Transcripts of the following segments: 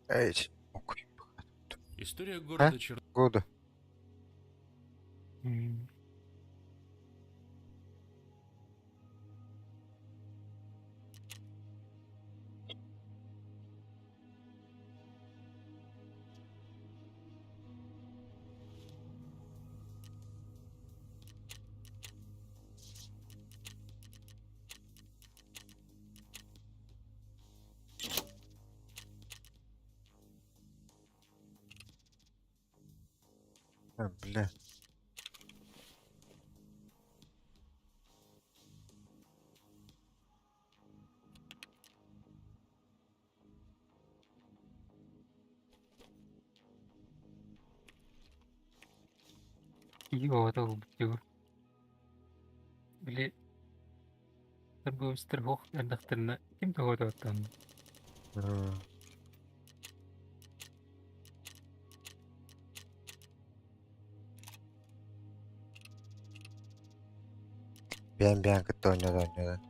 Эй, История А? города Чер... Года. А, бля. Киһи оҕото ылбыт Били торговецтар суох эрдэхтэринэ ким да оҕототтон Бэйэм-бэйэм кытта оонньоото оонньоото.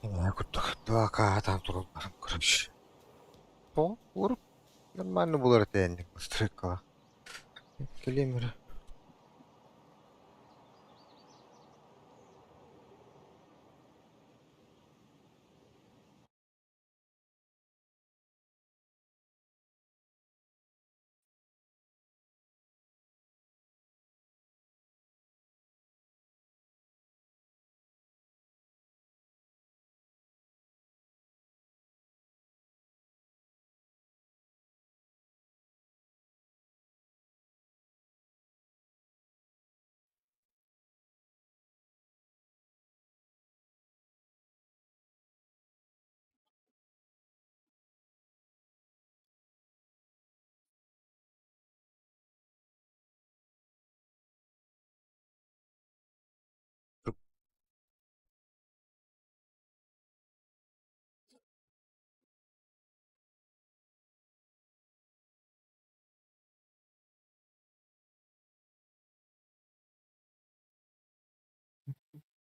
Эмиэ курдук два там туралларын короче. По уруп нормально булар этэ настройкалаах. Кэлиэм эрэ.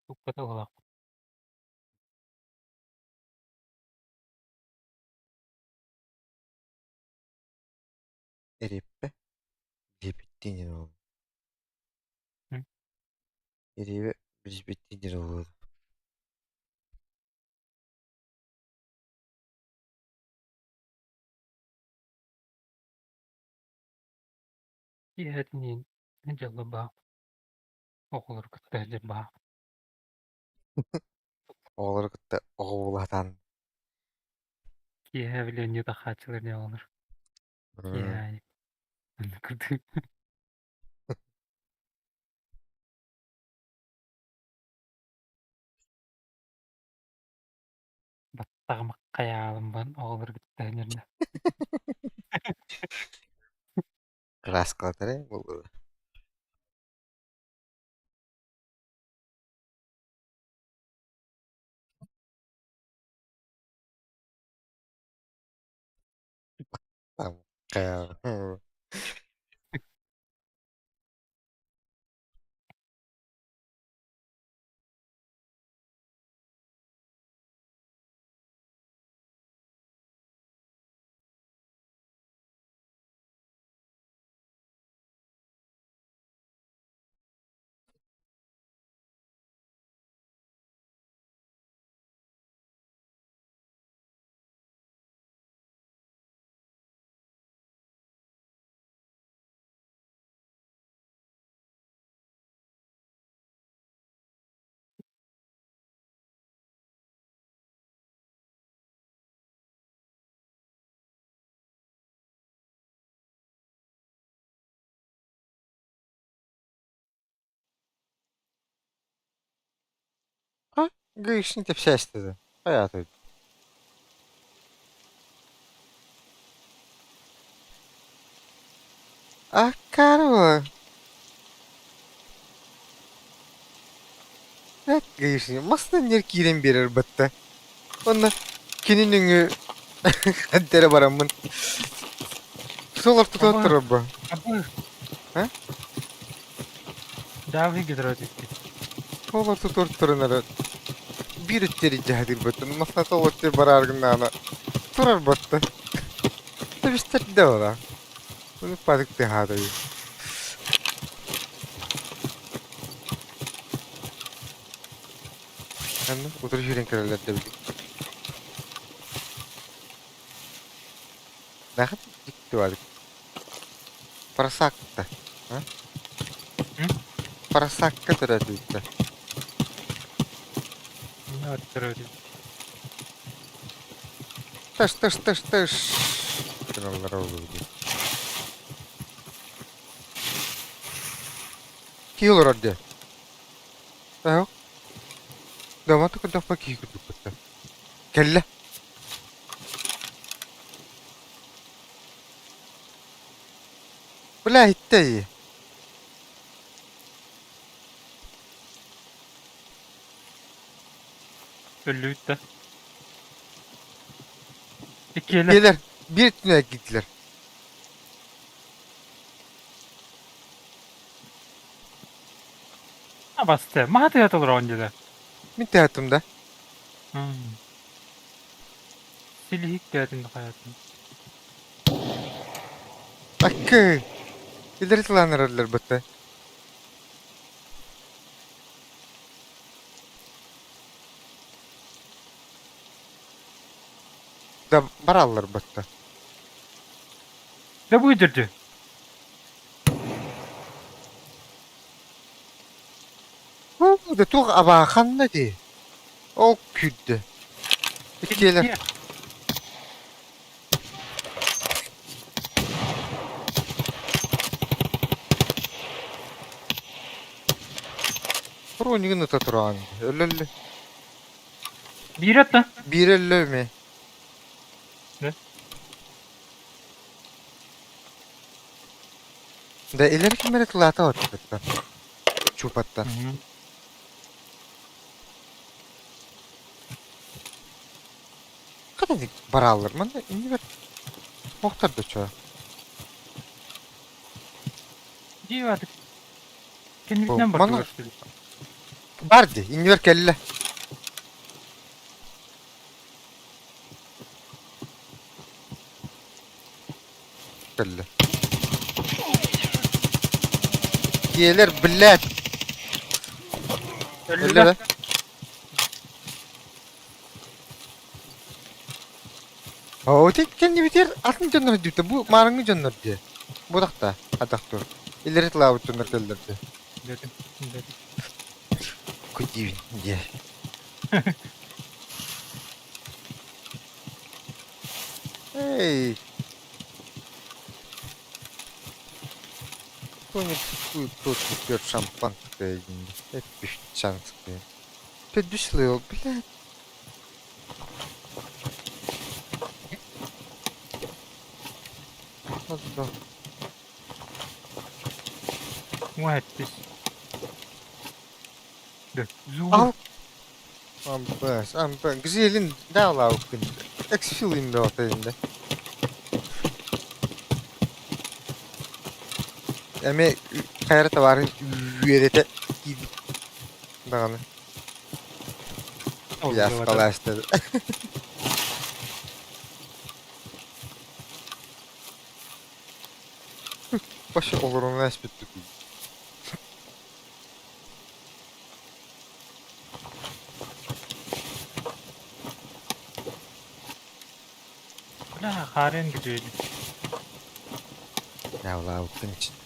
Туппата улаах Эриппэ диэбиттии диэн ол. М? Эриэбэ билбиттии диэн буолуо. Киэһэтиниин дьаллыбаах оҕолору кытта сылдьыбаах Оҕолору кытта оҕо буолаатаан Киэһэ били оонньуу хааччылар диэн оҕолор киэһэ аайы оннук курдук баттаҕым хайаалым бан оҕолору кытта сылдьарда Кырааскалатары буолуо. Там Гыышын кэпсээстэ хайаатый? Аккаары Эт гыышын мастан ньир киирэн биэрэр батта. Онно кини нөҥүө хантера бараммын суол ортотугар Аба, турар бу. аба. А? Давай гидроотиппит. Суол ортотугар туран эрэ биир өттүгэр илдьэ сатыырбыттан массата ол өттүгэр бараар гыннаҕына турар батта. Тэбистэрдэ буолаа. Ону патык тыаһаата үһү. Ханна утары сүүрэн кэлэллэр да били. Дахат дьикти баадык. Просакка. А? Просакка төрөөтүбүттэр. Төрөөтүбүт. Тыш тыш тыш тыш. Гыналлара буолуо дии. Киһи олорор диэ. Ээ, Дома көрдөхпө киһи курдук кытта. Кэллэ. Бля, иттэ дии. Өллүбүт да. Иккиэлэр. Иккиэлэр биир өттүнэн киирдилэр. Абасты. Маһа тыата олороҕун дьэ да. Мин тыһаттым да. Силиһик тыатын хайатын. Аккы! Илери тылаан эрэллэр бытта. Да бараллар бытта. Да быдырды. Да туох абааханна дии. Ол күүрдэ. Иккиэлэр. Бронигын ыта тураҕын. Өлөллө. Биир атта. Биир өллө ме. Да илэр киммэри тылаата оттуттан. Чуупаттан. Хата барааллар манна иннибэр охтор да чоо. Дии Кэннибитинэн Манна бардылар. бар дии иннибэр кэллэ. Кэллэ. Киэлэр, блядь! Өллө да? Оо, кэннибитигэр атын дьоннор дьүтэ бу маарыҥҥы дьоннор дии. Бу тахта, атах тур. Илери тылаабыт дьоннор кэллэр дии. Дэтим, дэтим. Кудивин дии. Эй! Кто-нибудь тут пьет шампанское, эппишчанское. Төрдүс лыл, блядь. What Уһэттис. Ал Амбас, амба, гзелин даалаабыккын. Эксфилин бөҕөтө Эмиэ хайа эрэ табаарын үөрэтэ киирбит даҕаны. Пляскалаастар. Вообще олоруна эспиттик. Бля, хаарыан күтүөдү. Явлаабыттын için.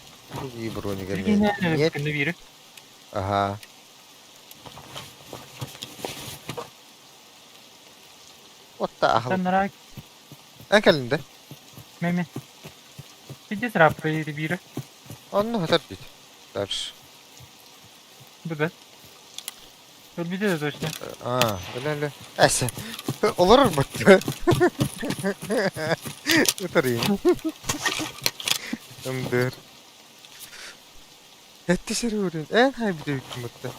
И бронига Билигин Нет. күндү биири. Ага. Отта ахыл. Таннара Эн кэллин меме. Пиздец раппа биири. Онно хатар бит. Дальше. Бу да. Өлбүтэ да точно. Аа, өлө-өлө. Эсэ. Олорор бытты. Ытарыйын. Ындыр. Этти сөрүүрүн. Эн хай бүтүбүттүн бытты.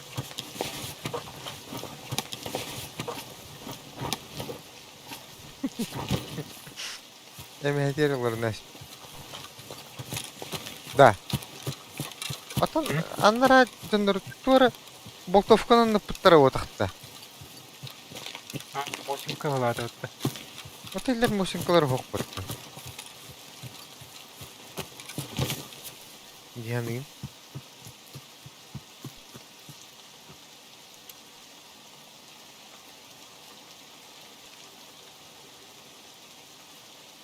Эмэһэтиэр ыларына. Да. Отон аннара дьоннор туора болтовканан ыппыттара уотахта. Мосинка ылаатыбытта. Отеллер мосинкалар оһохпутта. Дианыгын.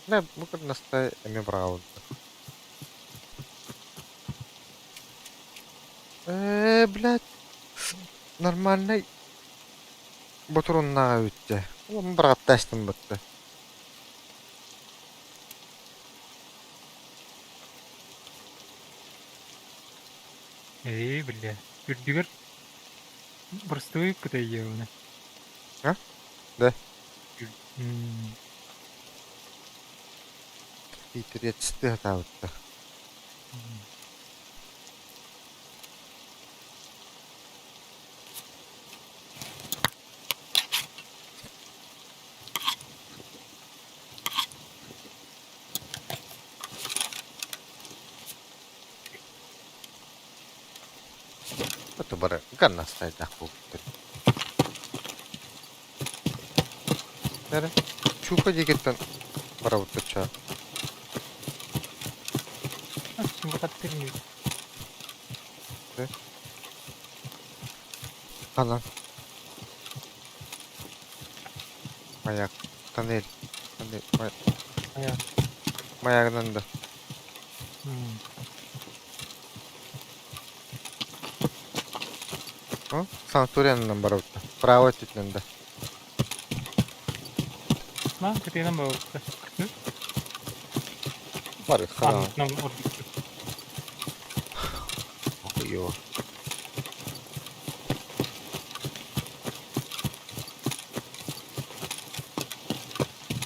Да, бу кырнаста эмиэ быраҕылынна. Ээ, блядь, нормальный ботуруннааҕа эбит дьэ. Улам быраҕаттаастым батта. Ээ, бля. Үрдүгэр простой кытайыабына. А? Да. Тириэтистии сатаабыттар. Это бары ганнастайдаах буолбуттар. Эрэ, чука диэкиттэн барабыттачча. Ханан? Маяк. Тоннель. Тоннель. Маяк. Маягынан да. Санаториянан барабыт. Право өттүтүнэн да. Ман кытыынан барабыт. Бары хана. Аннынан ордук. Охуё.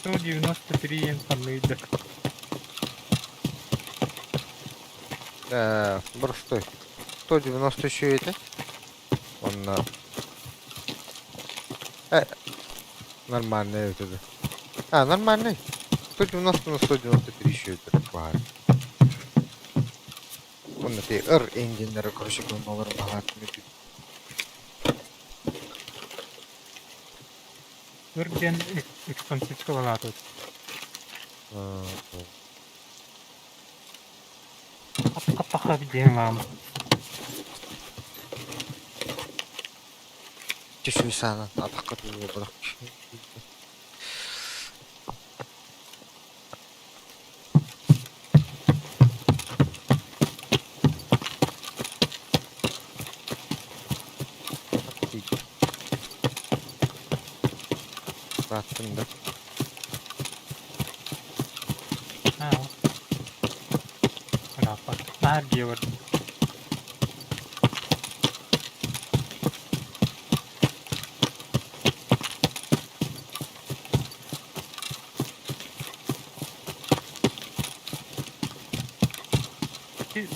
193 ханныйда. Простой. 190 еще это. Он нормальный это. А, нормальный. 190 на 193 еще это баар. Онно ти ыр эндиннere короче гонолор баҕаатын Ыр диэн экспансивка балаатыт. Хаппаха диэн лаам. Түшүй саанан атахха тулуга Бааттым да. Ырааппат. Наар дьиэ бар.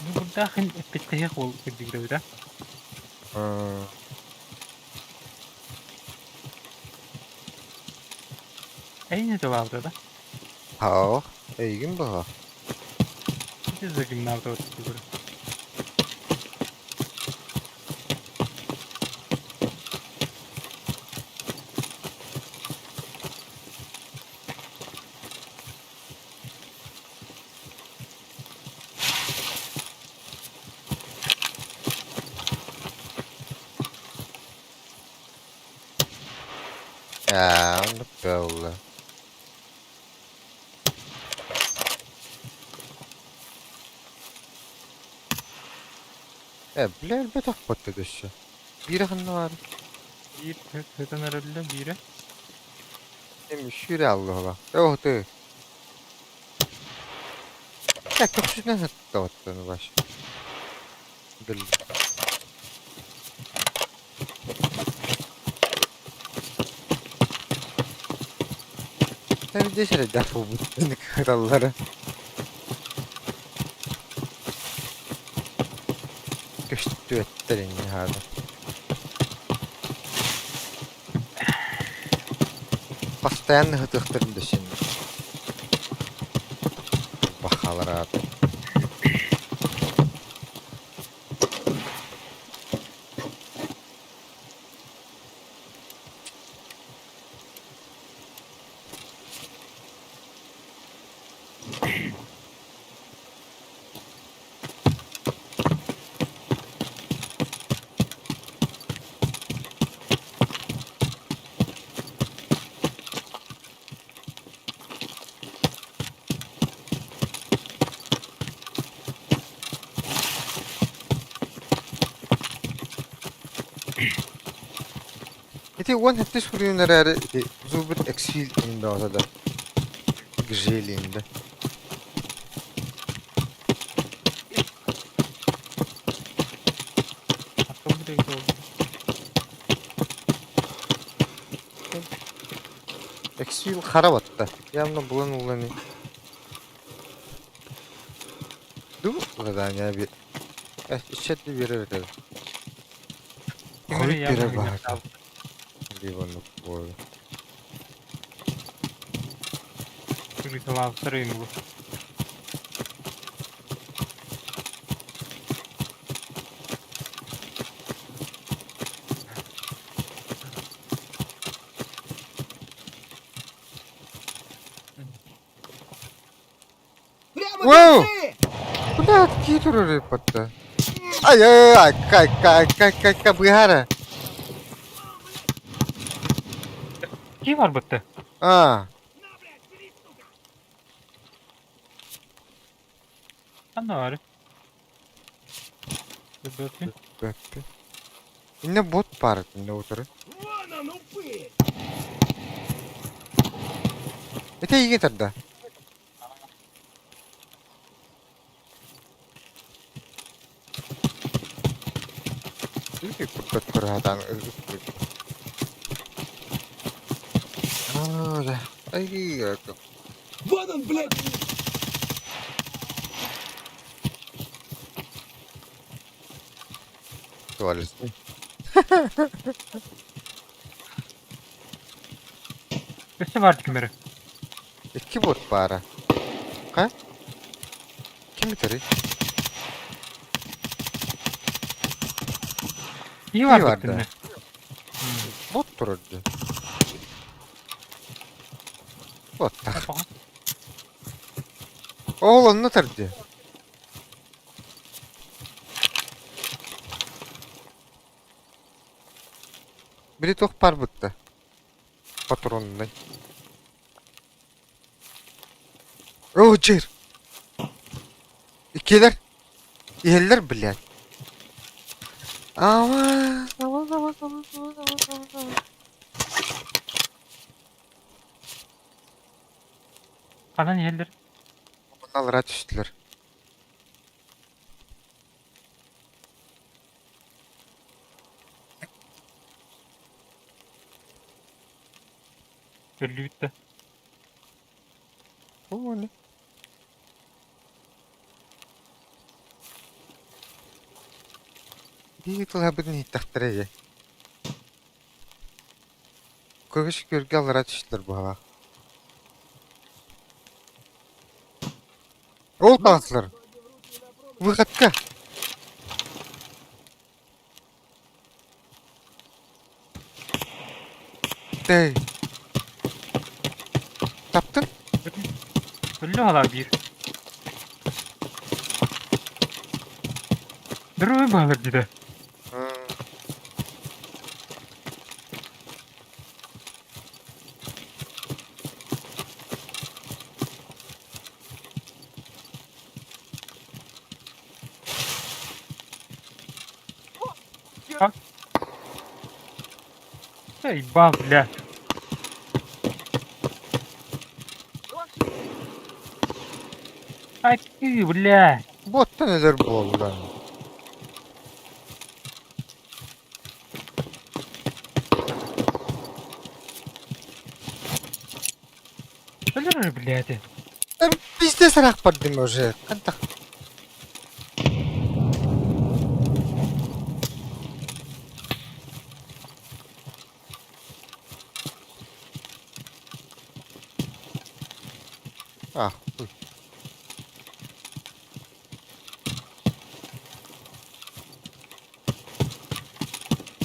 Бугурдаах эппиттэһиэх уол кырдьыгыра Эйне тылаабыта да? Хаох, эйигин быһа. Ити загимнаабыта тугура. Ээ, оннук буолла. Ээ, бile элбэтэх буолта өссө. Биирэ ханна баар? Биир сытан эрэллэ биирэ. Эми сүүрэ аллыһыла. Оо, ты. Э, көхсүнэн сыттабаттан баш. Бил. Биирдэ сэрэйдээх буолбут кыталлара. Көстүөттэр инньэ хаада. Постоянно ыһытыахтарын да син бахалараат. Ити 17 суруйун эрээри ити Зубр Эксфил иин бөҕөтө да Гжелин да. Эксфил хара батта. Явно булан улани. Ду задание bir. Иччэт биэрэр этэ. Хойут биэрэр баһаата. Биир оннук буолла. Крысалаабыттар ыймыбыт. Воу! Куда кии турар ыппатта? Ай ай ай кай кай кай кай кай быһаара. Кии барбытты? Аа. Ханна баар? Көрбөппүн. Бөппү. Инне бот баар инне утары. Ити эйиги тарда. Курдат көрө Ай, Вон он, блядь! Туалет. Өссө баар кимэри? Икки бот баара. Ха? Ким бүтэрий? Кии Кии барбыт барда. иннэ. Бот турар дии. Боттах. Ол онно тарди. Били туох барбытта? Патроннай. Оо, дьиэр! Иккилэр. Иһэллэр, блядь. Ама, ама, ама, ама, ама, ама, ама. Ханан иһэллэр? Аллара түстүлэр. Өллүбүт да. Оо, не. Биһиги тылһабытын иһиттэхтэрэ дии. Көбүс күөлгэ аллара түстүлэр быһалаах. Ол таҕыстылар. Выходка. Тэй. Таптын? Өллө халаа биир. Дөрөй баалар диде. Эй, бал, бля. Ай ты, бля. Боттан өлөр буолла. Турар, блядь. Пиздец ыраах бардым уже. Хантах. А, хуй.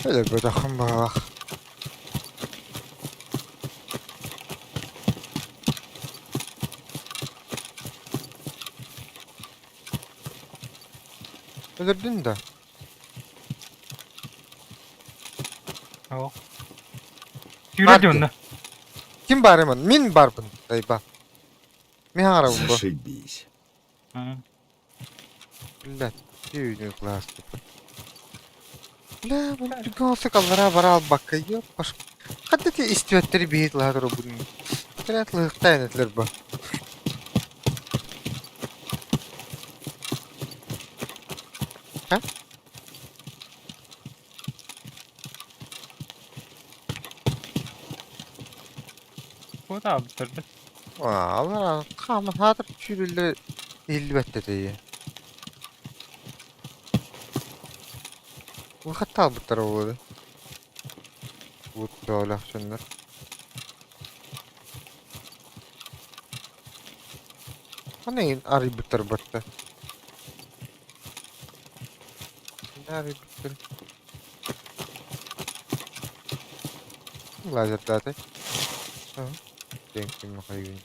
Өлөрбөтөххүн баҕалаах. Өлөрдүн да? Оо. Сүүрэ Бар онно. Ким баар эмэн? Мин баарбын. Дайба. Мин хаҥарабын бу. Зашибись. Блядь, сүүнү класс. Бля, бу түргэн аллараа бара албакка ёппаш. Ханна ти истибэттэри биһи тылаһа турабын. Блядь, лыхтаан этилэр бу. Ха? Куота аабыттар да. Аллараа хааман хаатыр сүүрүллэр иһиллибэт этэ. Улахатта албыттара буолуо. Лут дьоннор. Ханна арыйбыттар батта? Арыйбыттар. Лазердааты. Ден ким хайгын.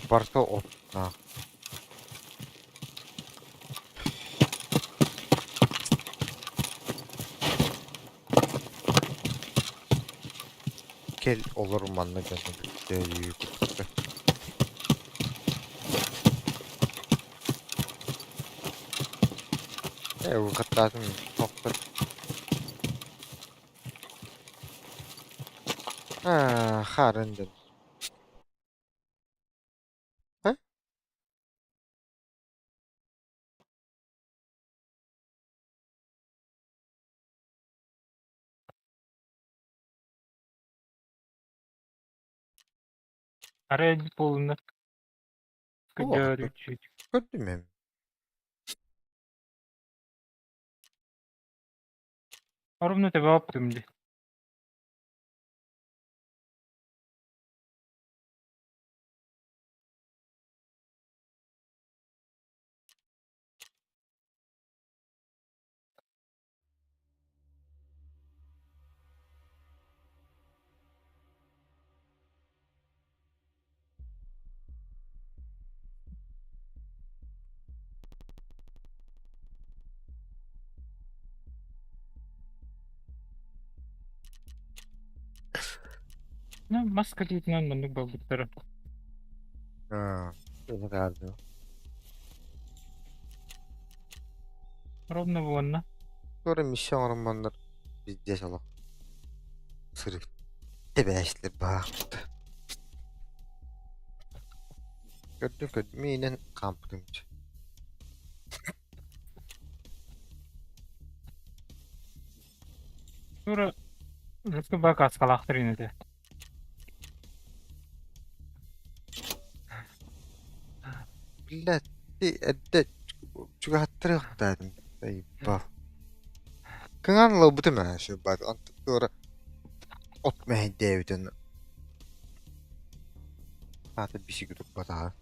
Барта отна. Кел олор манна дьоно бүттэ курдук. Хаттаатым тохтор. Аа, хаарындын. Ха? Арай буолунна. О, көрдүм эм. Орумна тебе оптум ди. Ну, маска диитинэн маннык буолбуттара. Аа, это правда. Ровно буолна. Sonra миссия оҥороммоннор пиздец олох. Сырык. Тэбээслэр баахпыт. Көрдүм көрдүм миинэн хаампытым. Тура рыскы бак аскалаахтар инете. Блядь, ти эрдэ чугаһаттарыахтаатым. Айба. Кыҥаан ылбытым ээ шыбат. Онтон туора от мэһэйдээбитин аата бисиги турбатаҕа.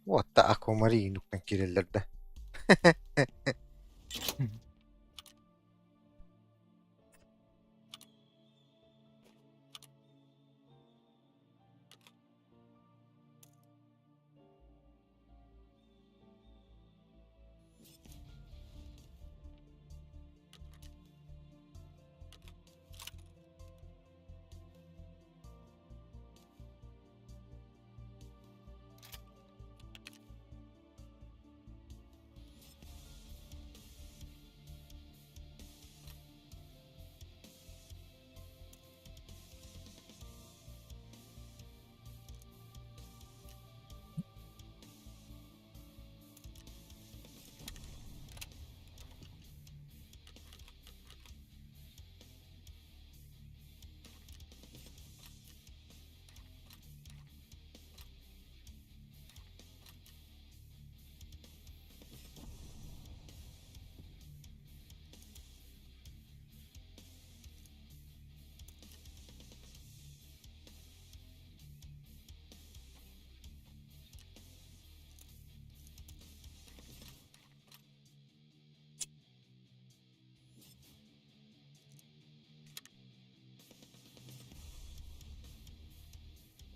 Уотта аквамарин уктан киирэллэр да.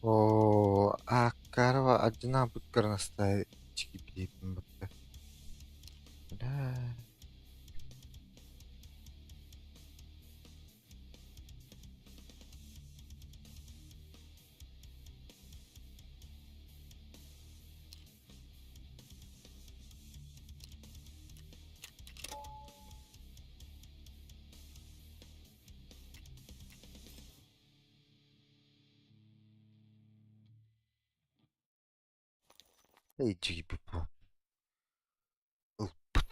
Оо, ааккарова адьынаабыт кырынастай чигибиитин батта. Бля. Эй, Ылбыт.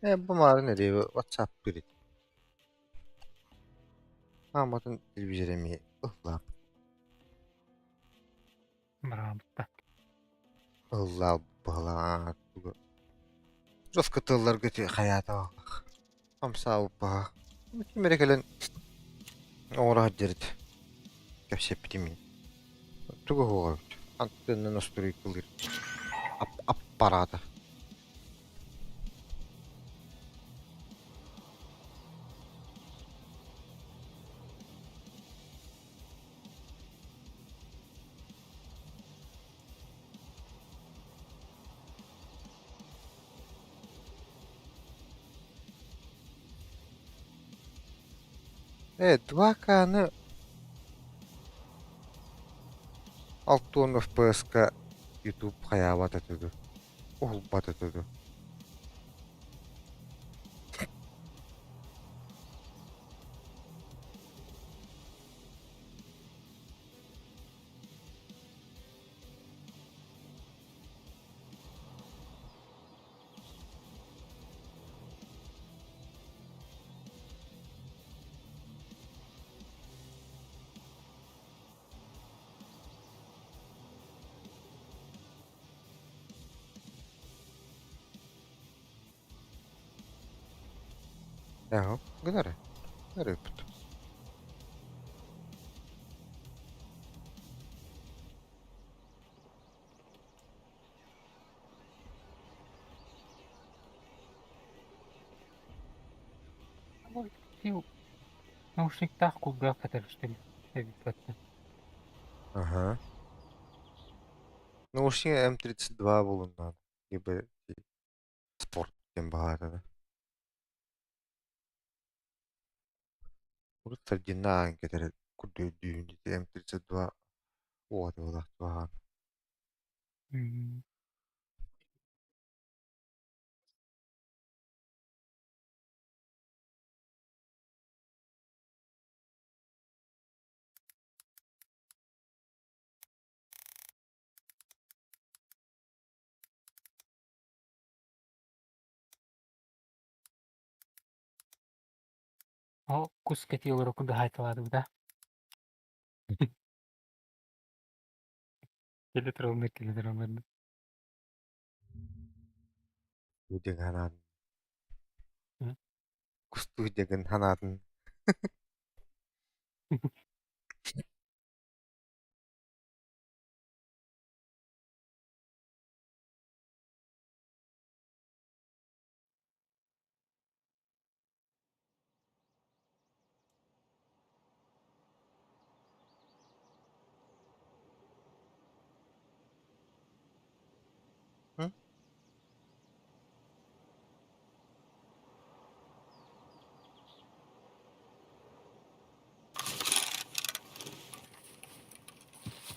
Ээ, бу маарын эриэбэ WhatsApp бирит. Ааматын телевизор эмиэ ыллаап. Быраабытта. Ыллаал быһалаан тугу. Жестко тылларга ти хайаата хамсаабыппаха. Ким эрэ кэлэн оҥоро сылдьарыт. Кэпсэппитим мин. Тугу оһуоҕа эбит. Антенна настройкалыыр аппарата. Ээ, 2К-ны 60 FPS-ка YouTube хайаабат этэ дуу, уһулбат этэ дуу. Ээ, гынар ээ, гынар эбиппит. Наушниктаах кулгаах кэтэрүстүн эбиппэттэн. Аха. Наушник М32 булуннаан либо спорт диэн баһаатана. Урут сардина ааһан кэтэрэ курдук өйдүүбүн дии М32 уота буолаахтаан. Ол кус кэтии олорор курдук хаайталаатыбыт аа? Кэлэ тураллар, кэлэ тураллар. Кустуу ханаатын. Кустуу дьэгин ханаатын.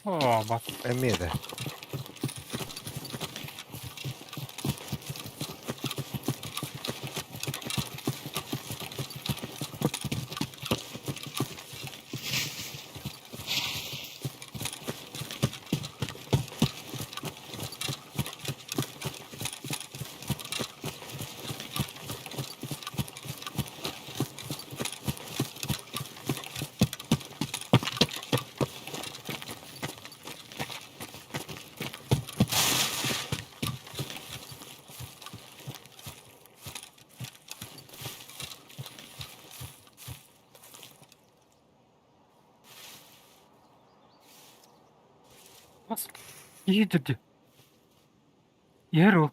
Оо, бат. Эмиэ да. Бас. Иһитирди. Иһэр ол.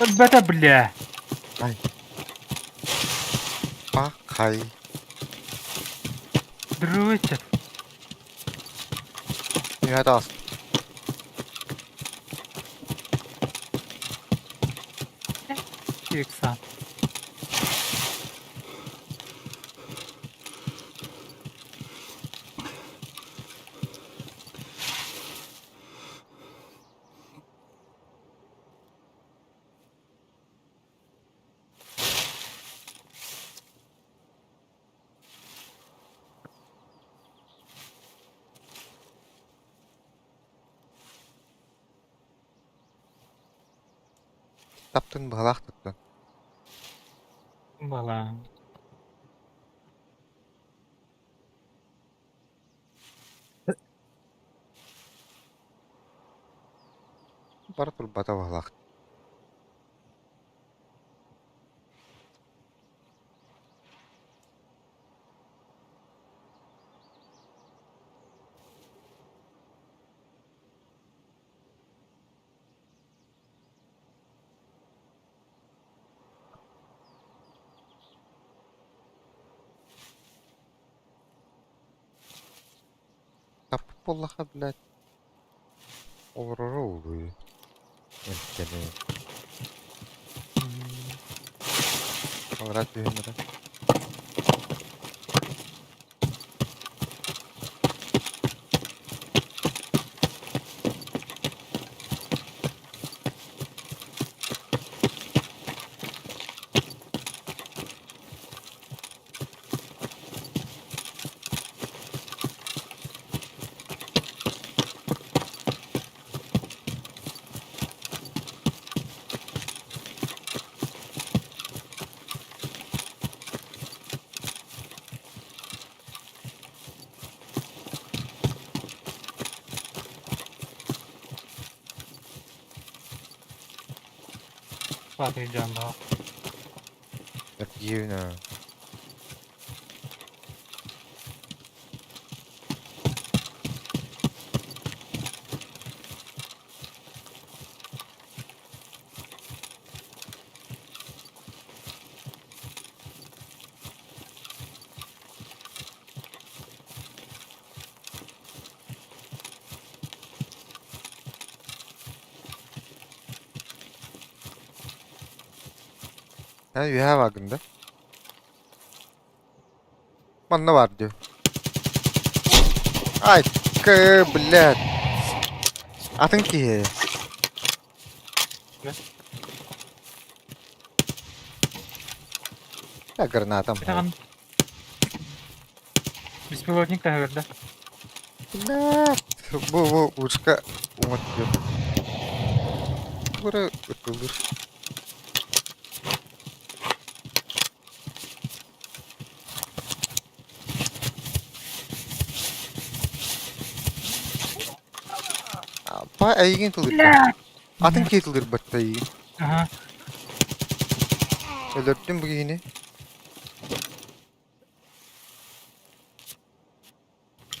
Өлбөтө бля. Ай. Пахай. Дружище. Үһэ таас. Икса. Таптын быһалаах таптын. Балаан. Бара турбата быһалаах. Таппыт буоллахха, блядь, олороро уолуй. Эмтэни. Аллараа түһэн эрэ. Саатыйдьаан баҕа. Эргииринэ. Эн үөһээ бааргын да? Манна баар дии. Ай, к, блядь. Атын киһи. Я гранатам. Даҕан. Беспилотник таһыгар да. Блядь. Бу ушка уҥат диэн. Тугу ытылыр. Па эйигин тылырбат. Атын киһи тылырбат да эйигин. Аха. Өлөрдүм бу киһини.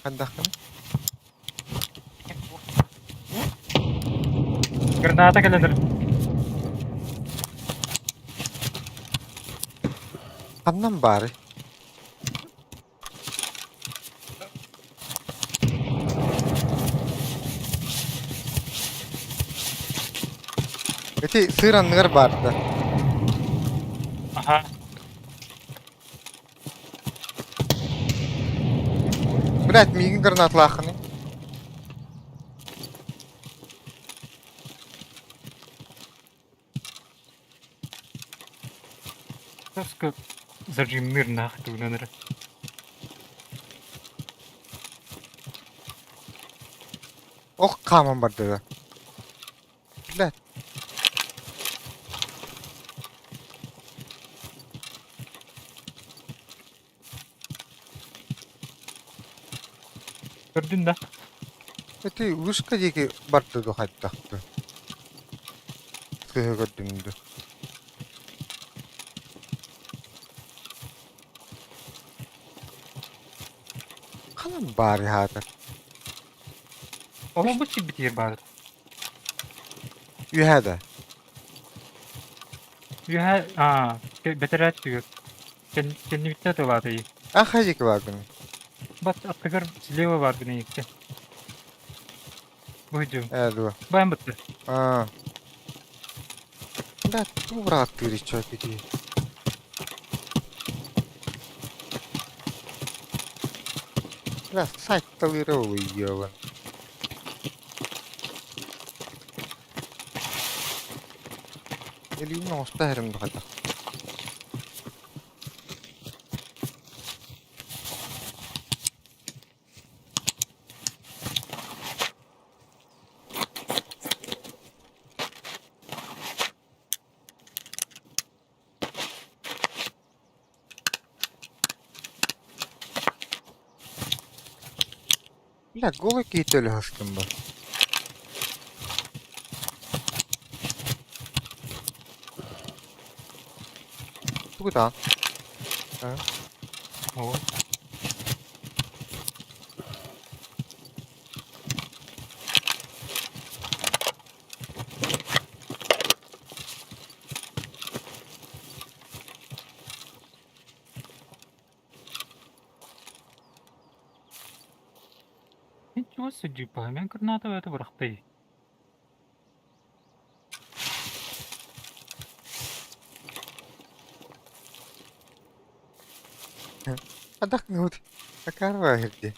Хайдаххын? Граната кэлэн Ханнан баарый? Ити сыыр анныгар баар да. Аха. Блядь, миигин гранаталааххыный. Тоска зажимныр нах тугунан эрэ. Ох хааман барда да. Блядь. Көрдүн да? Ити вышка диэки барда дуо хайдах дуо? Сыыһа көрдүм дуо? Ханан баар аһаатар? Олорбут сирбитигэр баар. Үөһээ да? Үөһээ аа бэтэрээ өттүгэр кэннибиттэн атылаатый. А хайа диэки бааргын? Бат аттыгар слева бааргын эйиккэ. Бу Ээ дуо? Баан бытты. Аа. Бля, тугу бырааттыыр иччэ кити? Бля, сайтталыыра улуйуоҕун. Илиини оҥосто иһэрим духата. Бля, голый киһи төлө сыстым бу. Тугутаан? Оо. Ничего себе, мен граната это бырахтай. Адах нут. Акарва хирди.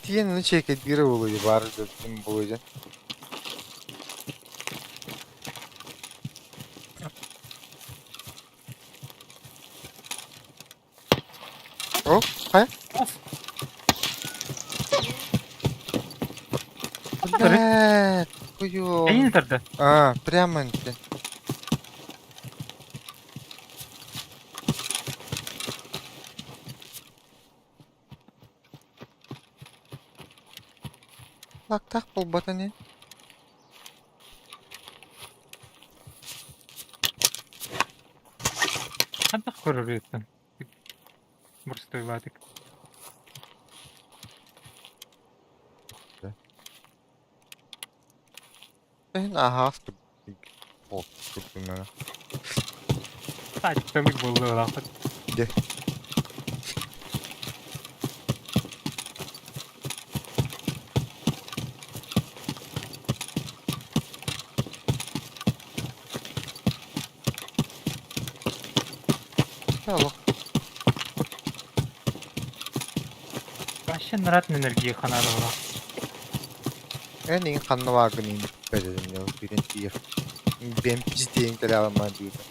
Тиен ну чекет бире болуйду бары дым болуйду. О, хайа? Блядь, хуёв. Эйин тарда. А, прямо инте. Лактах буолбата ини. Хантах көрөр Бурстуйлаатык. Эн аһаас курдук Тачталык буоллаахпыт. Дьэ. Олох. Вообще нарад энергия ханарыла. Эн иҥ ханна бааргын иҥпэтин сүүрэн тиийэр. Бэм пиздиэн кэлэ аламаан диибин.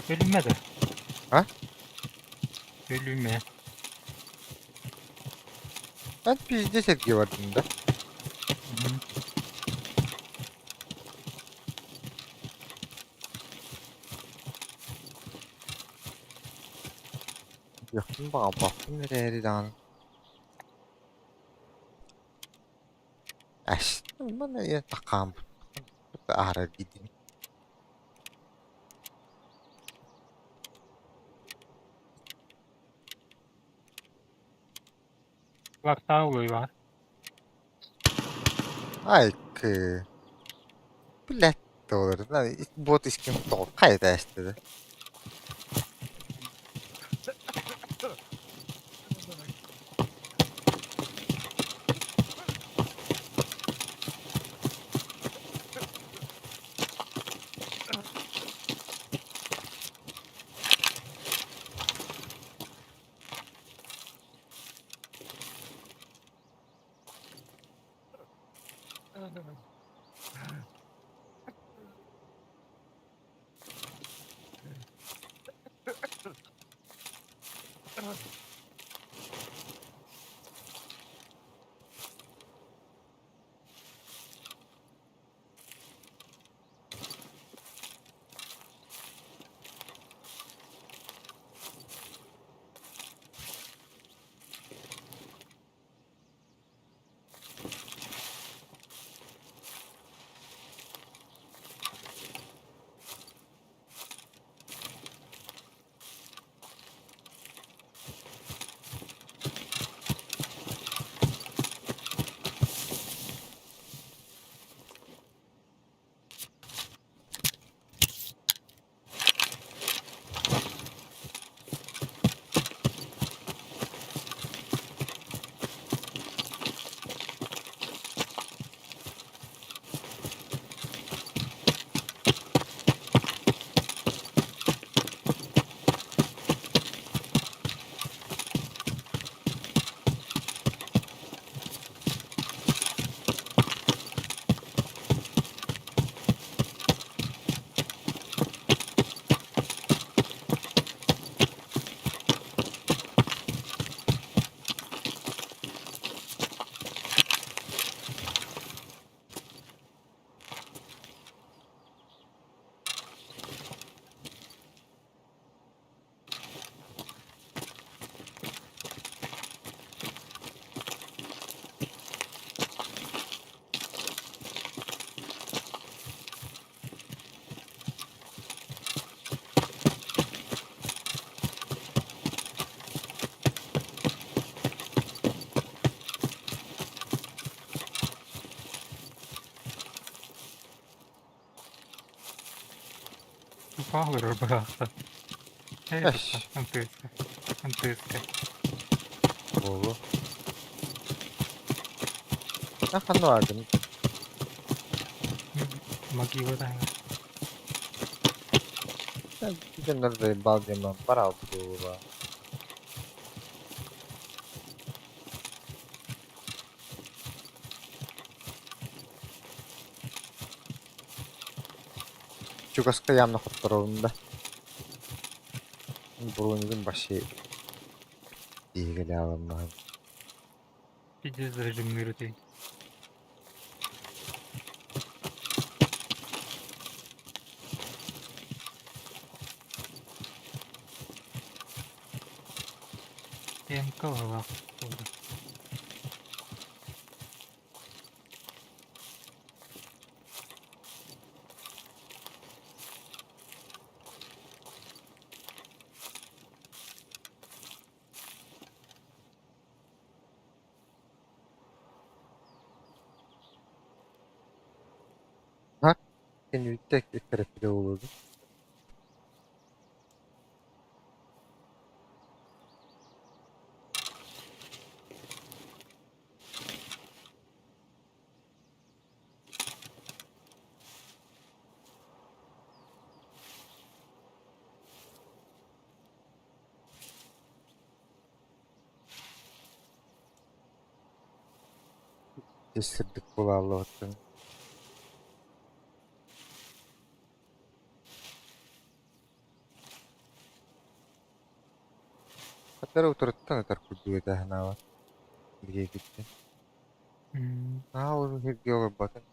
Өлүмэ да. А? Өлүмэ. Эн пиздец эргийэ бардым да. Мгм. Үөхпүн баҕарбаппын эрээри даҕаны. Эс, маны такааммыт аһара эргийдим. Лактаа улуйбаҕа. Айкы. Блядь, доллар. Бот искин тоҕо хайда эстedi. Тупа быраахта. Эш. Антыска. Антыска. Буолуо. А ханна бааргын? Могила да. Дьоннор заебал диэн бараал буолуо. Чугаска явно хотторобун да. Бронигын вообще иһигеле аламнаһын. Пиздец режимнир өтей. МК быһыылаах буолла. Кэнниттэн эккирэппитэ буолуо дуу? Сирдик буолааллыбыттан. Хатара утарыттан ытар курдук этэ санаабар. Биһиэкиттэн. Наһаа уһун сиргэ олорботун.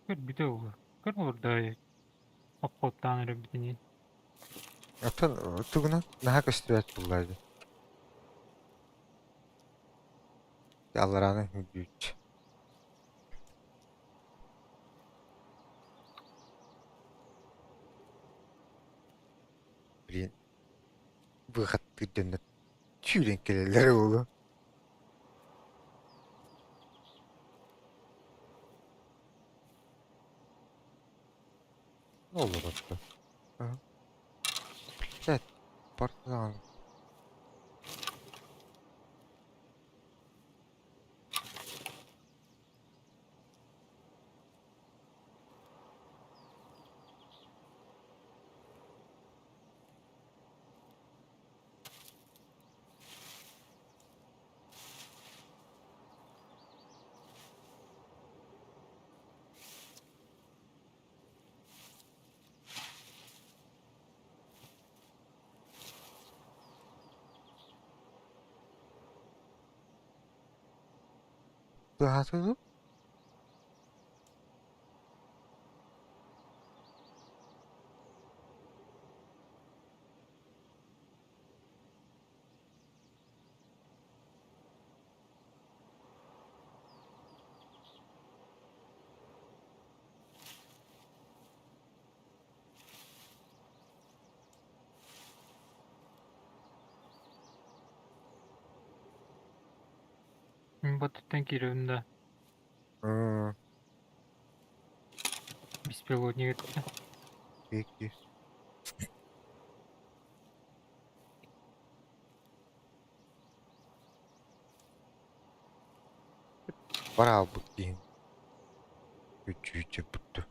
Көрбүтэ буолуо. Көр олордой Обходтаан эрэрбитинии. Оттон тугунан наһаа көстүбэт буолла дии. Алларааны үрдүүч. Блин, быхаттыыр дьоннор сүүрэн кэлэллэр буолуо. Олоротто. Блядь, портал. Быһаатыгыт? Мин баттыттан киирэбин да Беспилотник эттэ. Икки. Бараалбыт диэн үчүгэй бутту.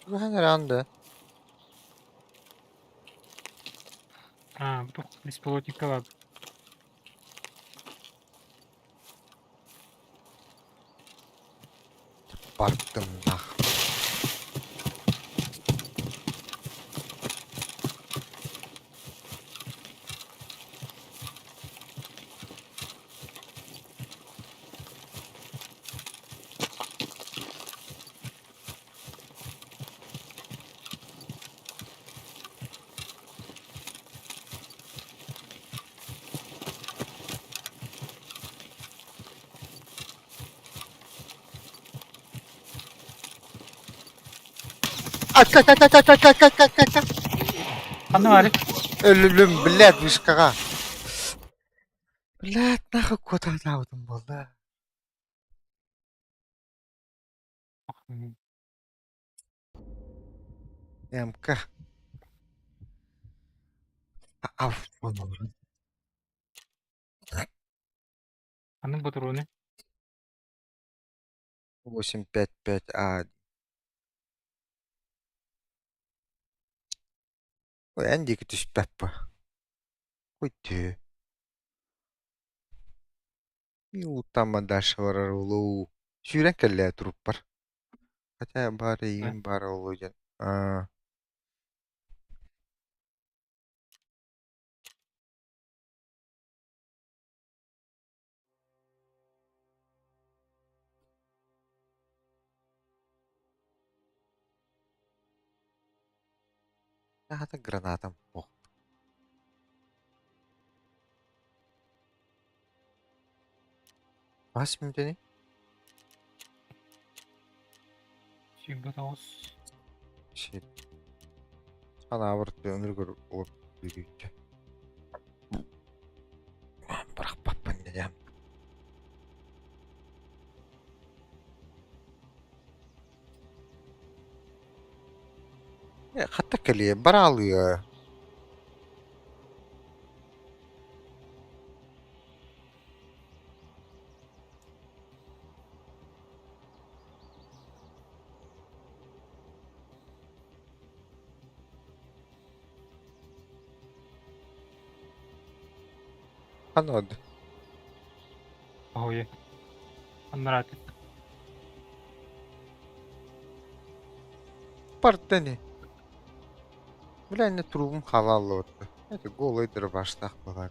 Чугаһаан эрэ да. А, туох беспилотникка баар. Бардым нах. Ка-ка-ка-ка-ка-ка-ка-ка. Ханна баарый? Өлүлүм, блядь, вышкаҕа. Блядь, нахуй куотаатаабытым буолла. МК. Аф, Ханнык ботуруону? 855 А. Ой, эн диэки түспэт бу. Ой, тү. Мин дальше барар улуу. Сүүрэн кэллээ туруппар. Хотя баар эйигин баар олу диэн. Аа. Аата гранатам суох. Хас мүнүүтэний? 29. Shit. Анаабар өҥүргөр уот бүрүүччэ. Бырахпаппын дьэ. Хатта кэлиэ, бараалыа. Ханод. Ой. Аннарааты. Партани. Бля, не трубум халаллы. Это голый дробаштах была.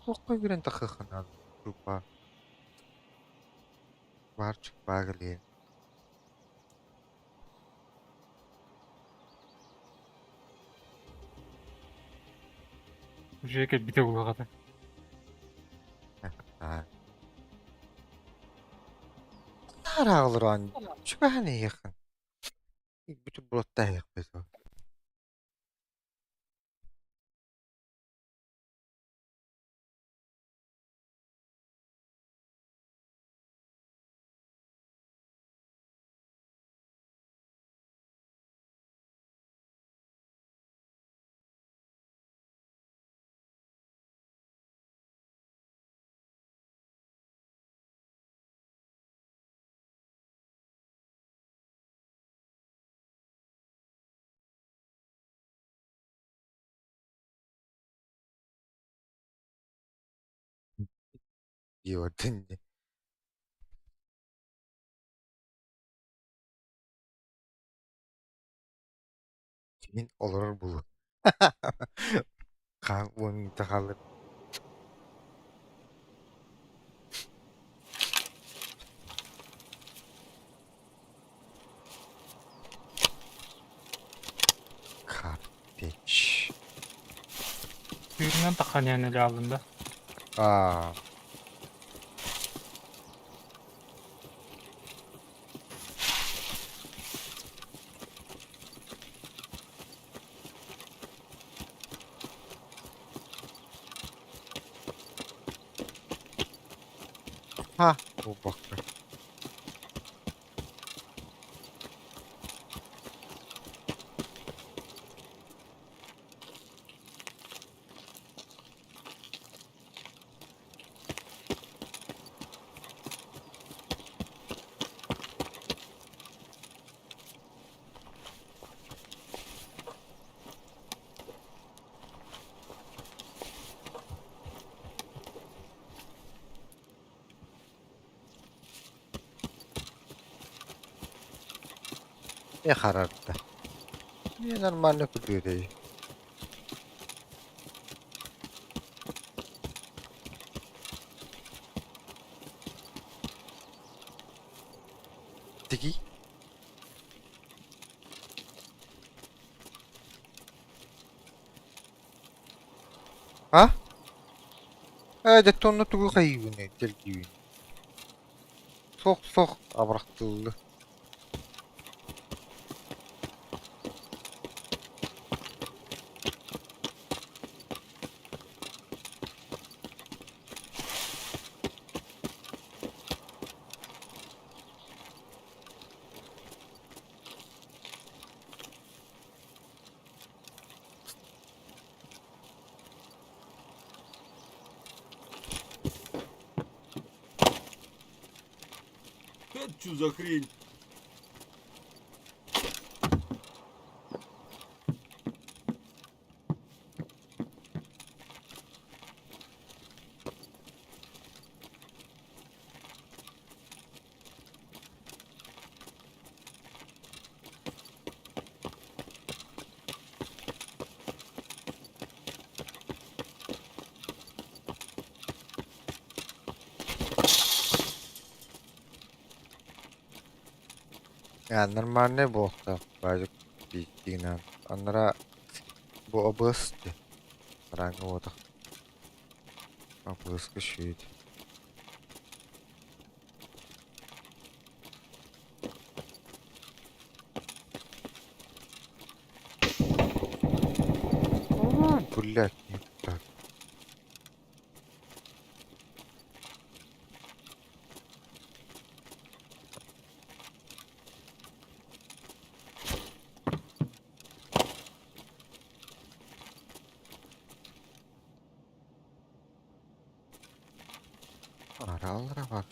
Туохха үүрэн тахыаххын труба Барчик багли. Уже кэлбитэ булаҕата. Аа. Наар чугаһан иһиэххин. Бутербродтаах Диэбитин Киин олорор булу. Хаан уон хаалыр. Капец. Сүүрүнэн таххан иһэн элэ да. Аа. Ха, буолбакка. Э хараарда. Не нормально күлүөтэй. Тики. А? Ээ, дьэ онно тугу хайыыбыный, тэлгиибин? Суох, суох, абырахтыыллар. Это что за хрень? Я нормальный буолуохтаах баадьык биирдиинэн. Анараа бу абыас дии. Араҥҥа буотах. Абыаска сүүт. О, блядь, не так. Араллара баар.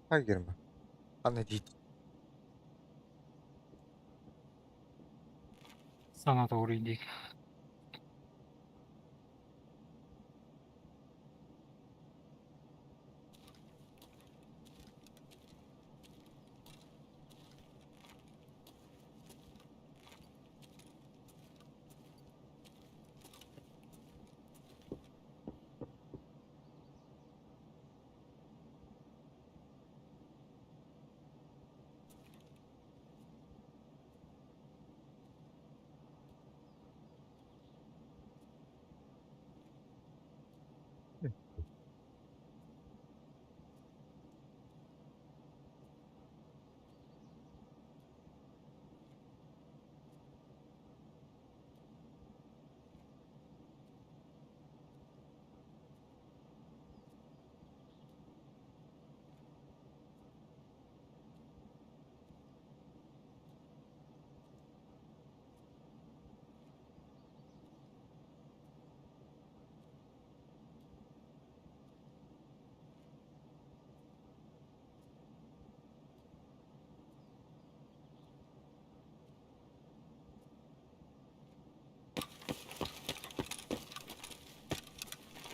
Ha girme. Ana değil. Sana doğru indik.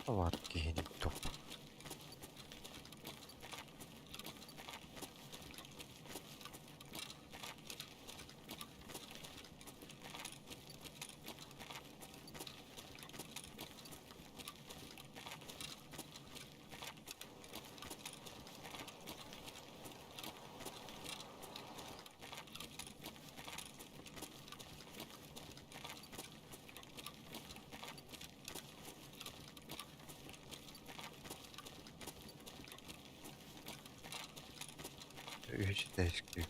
Var киһини туох. Үһүс этээскэ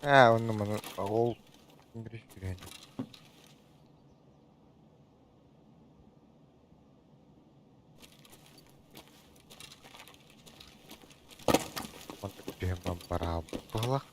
Ээ, онно маны ол bir сүрүн. Маннык түһэн бараабыт быһалаах.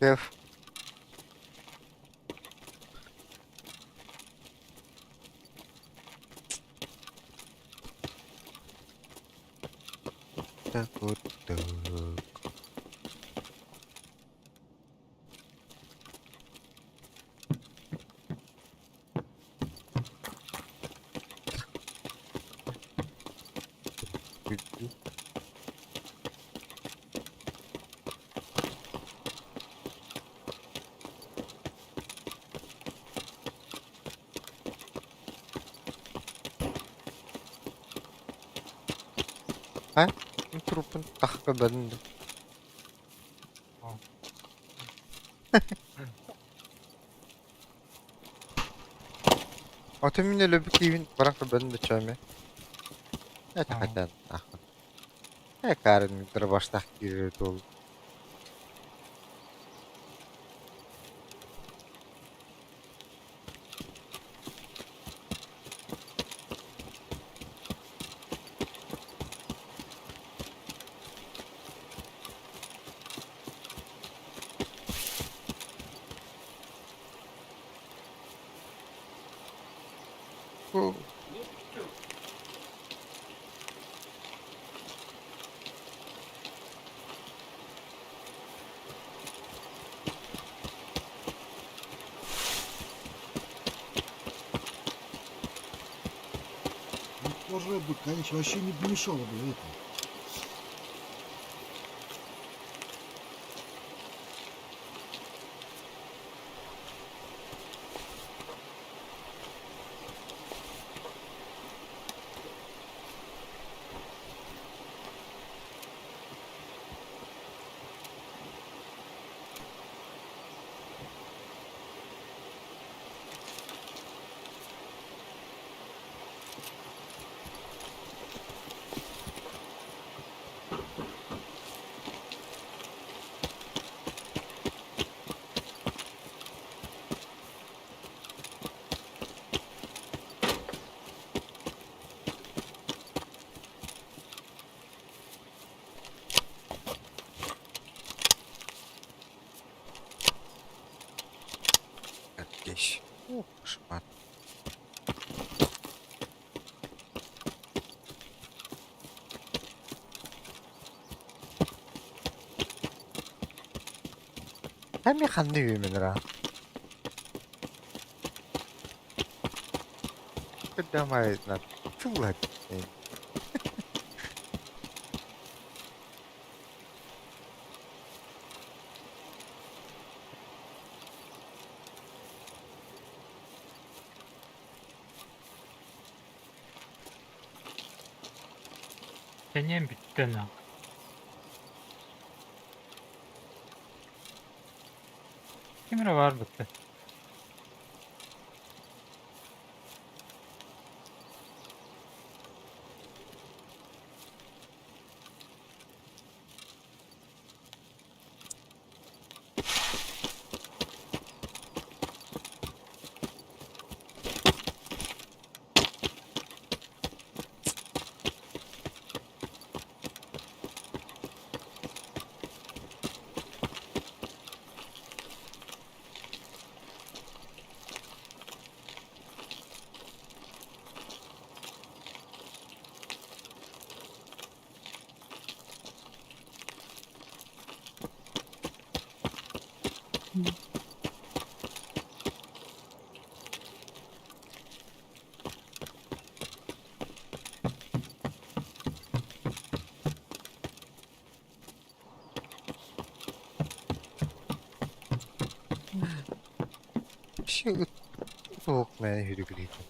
Кэф. Так вот так. А? Трупын тахка бэрин Аты мин өлөбүт киһибин баран көрбөтүм да чөөмө. Это хотя нахуй. Э, Карен дробаштах киирэр туол. Ну, пожрать бы, конечно, вообще не помешало бы это. Здесь. Ух, шмат. Эмиэ ханна үөмэнэр Кырдамайынан тылла Сэниэм бүттэ нах. Ким эрэ баар бытта. Вообще суох мээнэ үһүрүгүрүйдэ.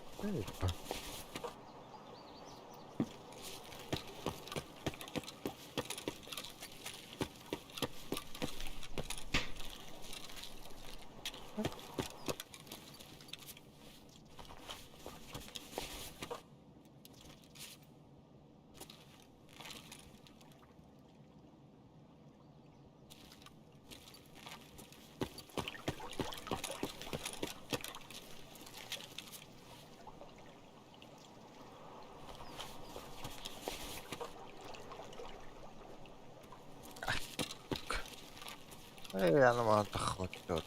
Ei аны таххыбыт.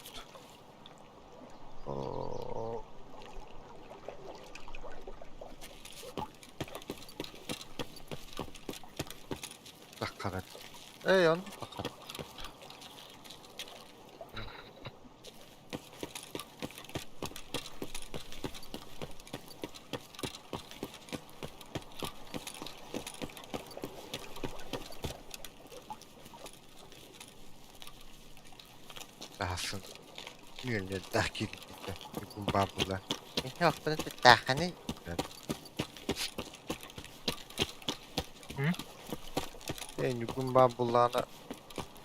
Оо. Таххарат. Эй, он таххарат. Таһасын үөннэрдээх киирбитэ Ньукуун баабыла Эһи охтон сыттааххыный Ээ Ньукуун баабылаана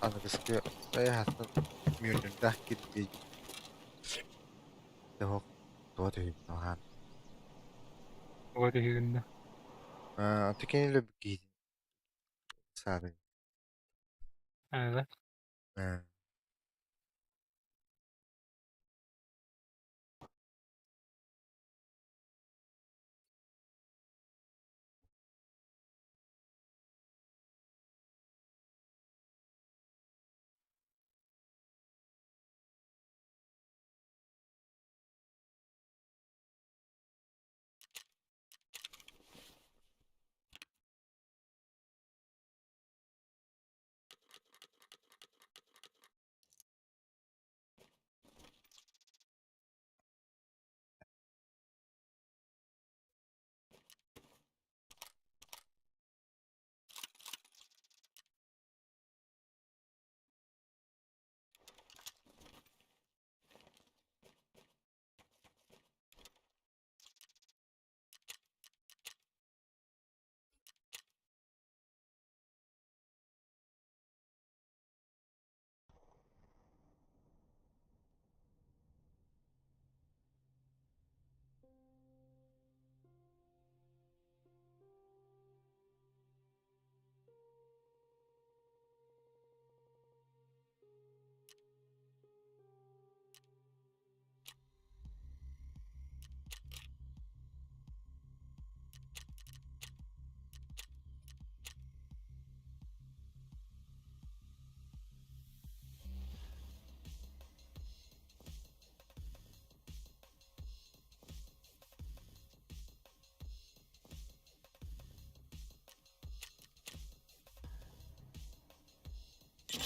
аныгыскы айаһатын үөннэрдээх киирдии Тоһох туох түһүн Туга түһүгүннэ? Аа, тикини киһи саарын. Ага. Аа.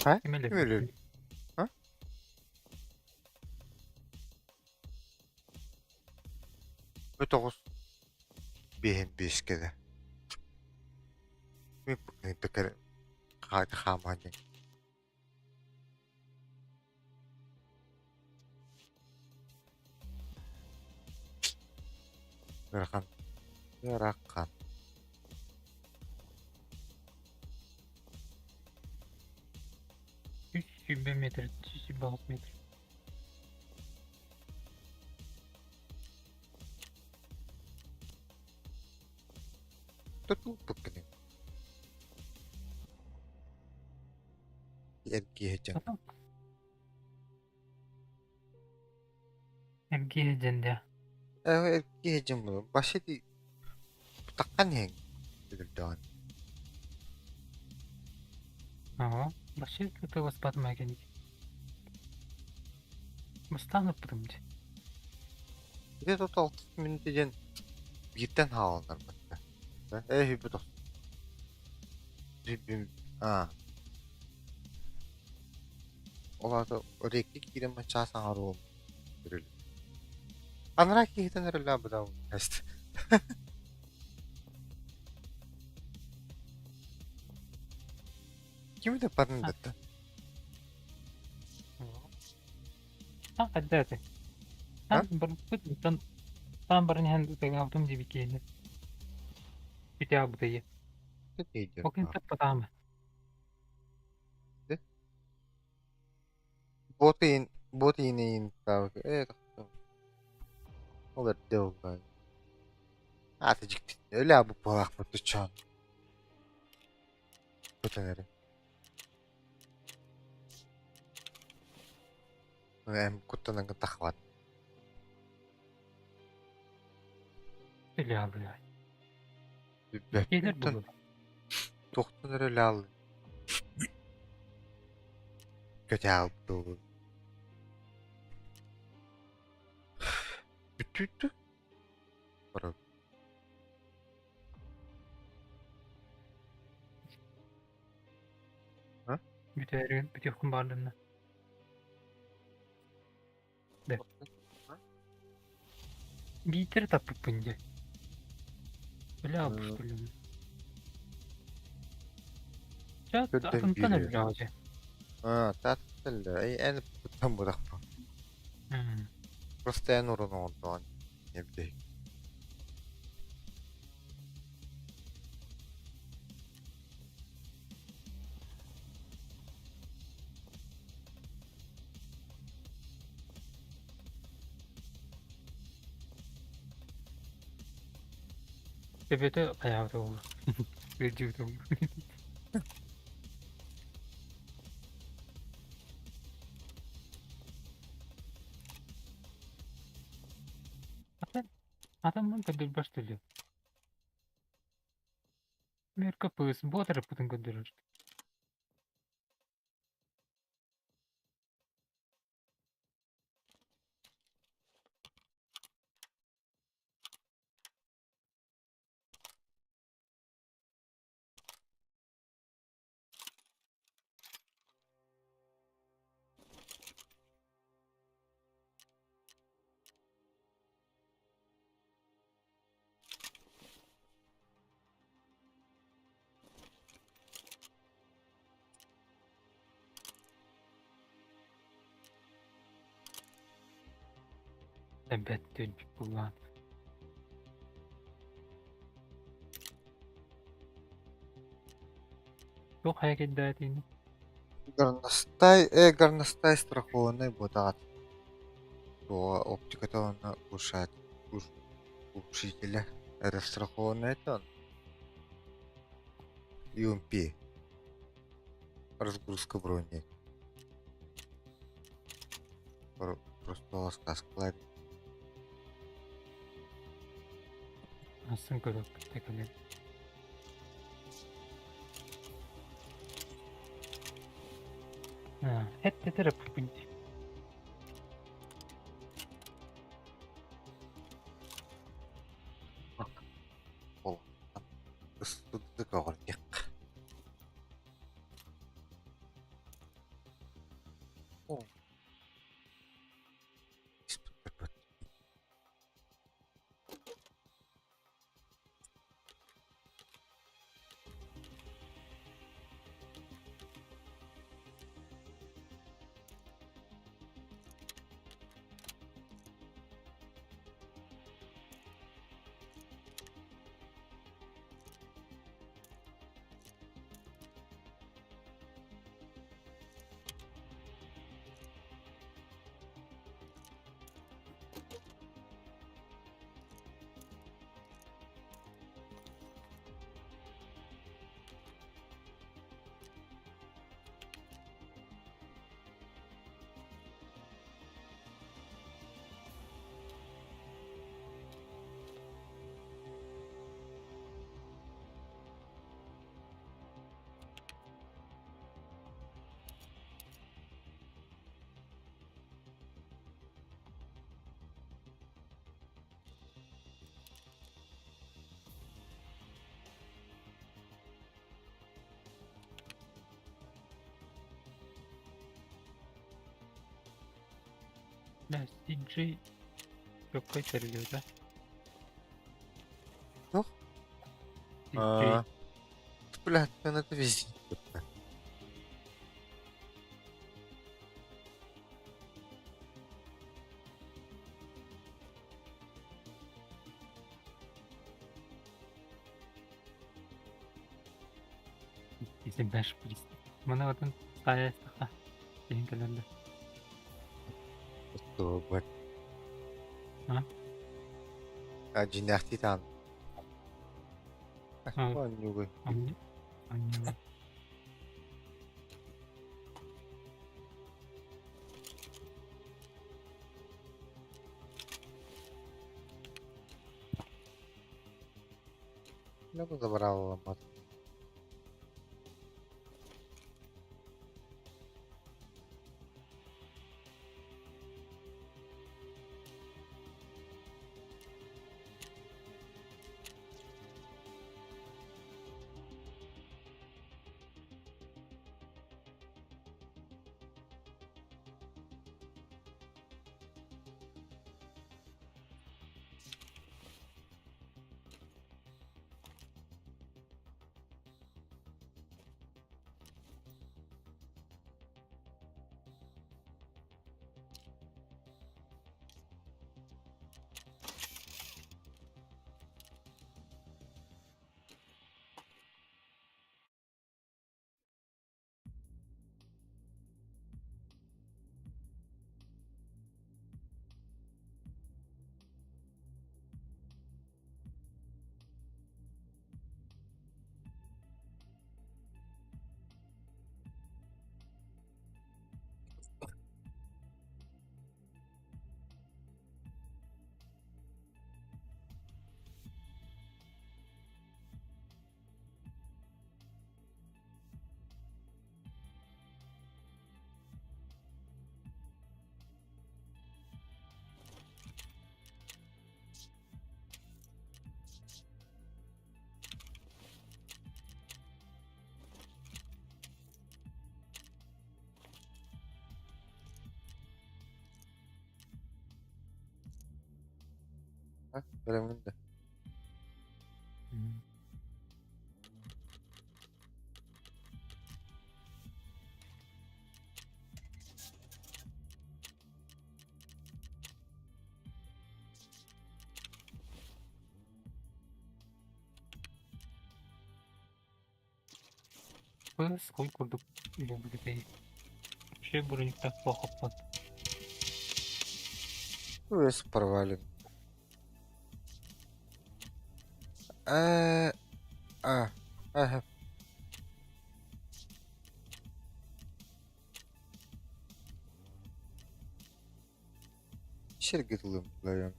Ким Ким өлөр? А? Бу тоҕус биэһин биэскэ хааман Ыарахан. Ыарахан. Үс сүүрбэ метр, 126 метр. Тутулбуккун. Эргиһэ Эргиһэ дьэн дэ. Эргиһэ дьэн буолар. Башы ди таххан иһэн өлөрдөҕүн. Ага. Башы тыласпатым экеник. Бастаан ыппытым дии. Ити тут алтыс мүнүүтэ диэн бииртэн хааланнар батта. Ээ хүбүт Аа. Ол аата рекке киирэн чаас аҥаар өрүл. Анараа киһитин өрүллээбитэ тест. Кими да барын дата. Таң хайда этэй? Таң барбыт таң баран иһэн ытыгаабытым диэбит Бүтэ бутайы. Ол кэннэ таппатаама. Боты боты инейин э Ол эрдэ буолла. Аата дьикти. Өлө бу буолаахпыт туччаан. Бутан эрэ. Эм куттанан тахват. Өлө алыай. Кэлэр буолуо. Тохтон эрэ өлө аллы. Көтөҕүллубут. Бүтүүтү барабын. А? Бүтээрин бүтүөххүн баҕардынна. Бэ. Биитэр таппыппын дьэ. Бля обуштуллум. Чэ Төрдөн атынтан биир өллөҕө дьэ. Аа, таатталла. Эй, эн путтан бырахпа. Просто эн урун оҥордоҕун эбдэй. Төбөтө хайаабыта буолуо. Ыалдьыбыта буолуо. Атын атыммын көрдөрбөс түлү. Мөркө пыс буотарыппытын көрдөрөр. Эбэт түнчүк буллаан. Туох хайа кирдээтиини? Горностай, горностай страхованный буотаҕат. Туоҕа оптиката уонна улучшать улучшителя растрахованный это он. UMP. Разгрузка брони. Просто сказкалар. Асын көрөк тэкэлэр. Эт тэтэр пунти. Ол. Ыстыдык оҕордиq. О. Испыттарбыт. Да, CJ какой да? Туох? CJ. Аа. Блядь, это везде. Изебеш прист. Мана отын таястаха. Деген кэлэрдэ. Что, бать? А? А, дьиҥнээхтии таан. А. Оонньуугун. Анне. Анне. Ну, забрал ломат. Бэлэмҥин да? Быс куй курдук буолбут Вообще броник так плохо под. Ну, весь провален. А, ага. Сиргэ тылым лайон.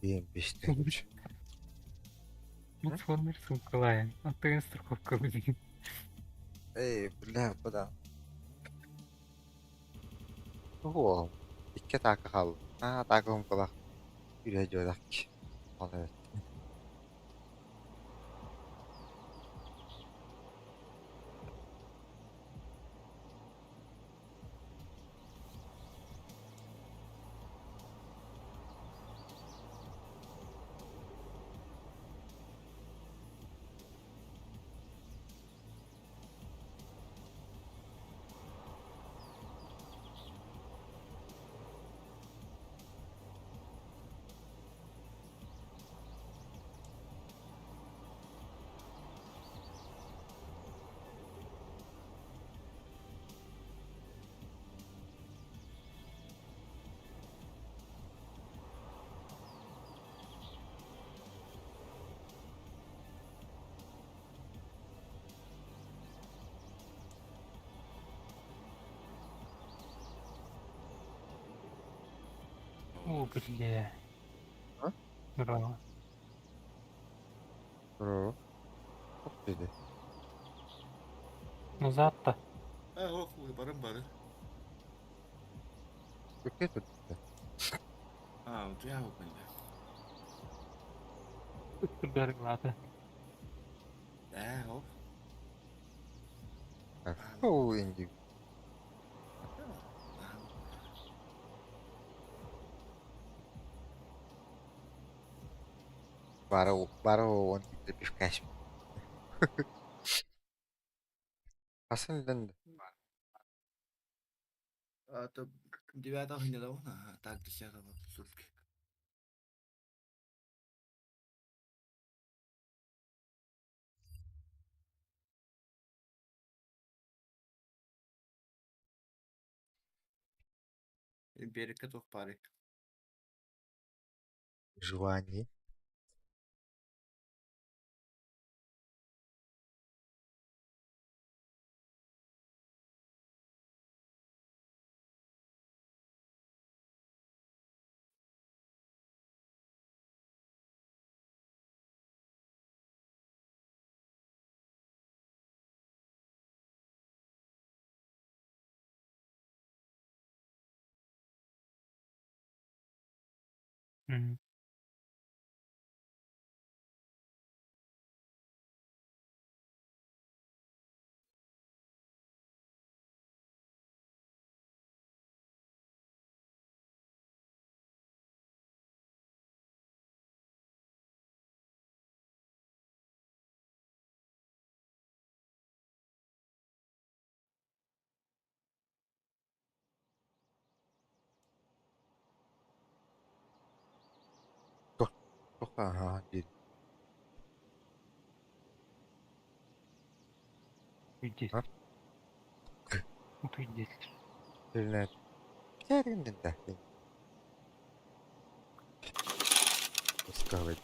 Диэн бистэн. Ну, соннор сумкалаайын. Аттыгын страховка билигин. Эй, бля, буда. Тугу Икки атаака хаалла. Аа, атаака сумкалаах. Үрэ дьуодах. Ол эбит. О, бля. А? Здорово. Здорово. Туох диэтэй? Назад-то. Э, ох, барым бары. Какие тут? А, вот я его понял. Дарглата. Э, оп. Оу, инди. Бара бара он пивкаш. Хасан дэн. А то девятого недавно, а так десятого сутки. Империя котов парик. Желание. Туох аха диир. Уйди. А? Уйди. Тэрнээ. Тэрэн да. Пускавай.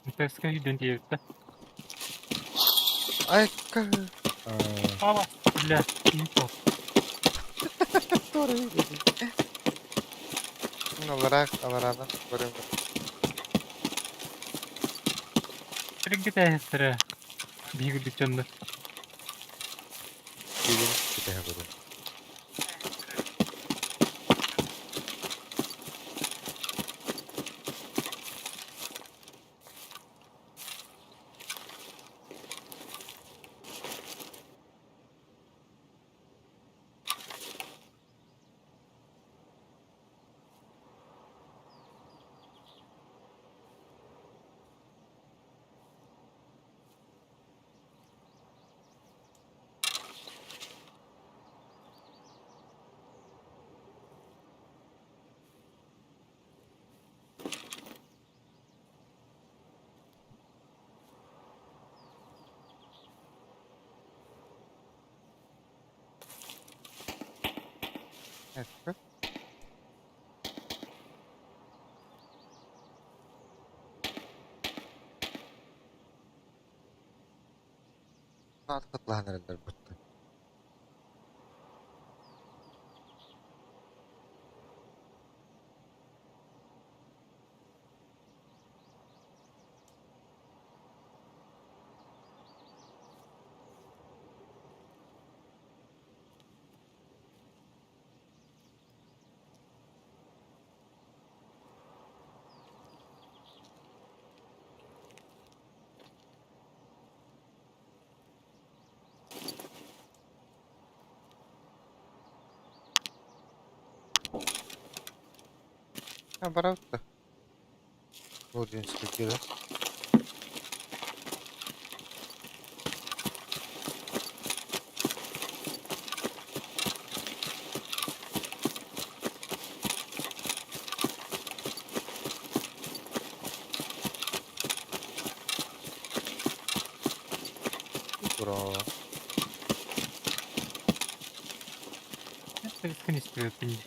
Это скажи, диэбитэ. Айка. Ава, бля, не то. Который. Аларах, аларана, барым. Триггитээһэттэрэ биһиги дьоннор. Билин кэтэһэ барым. Ecco. Кытлаһан эрэллэр бытты. Ha барабыт да. Лодинский киирэр. Браво. Күн истибэппин дии.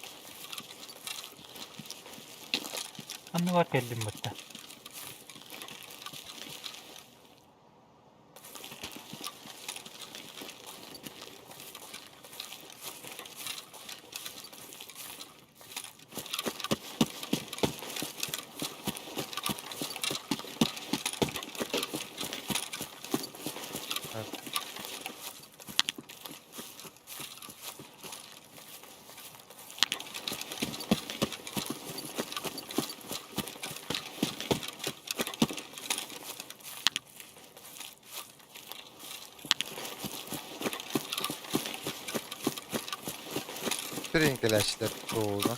Анныгар кэллим батта. Тренькэлээччилэр туолуна.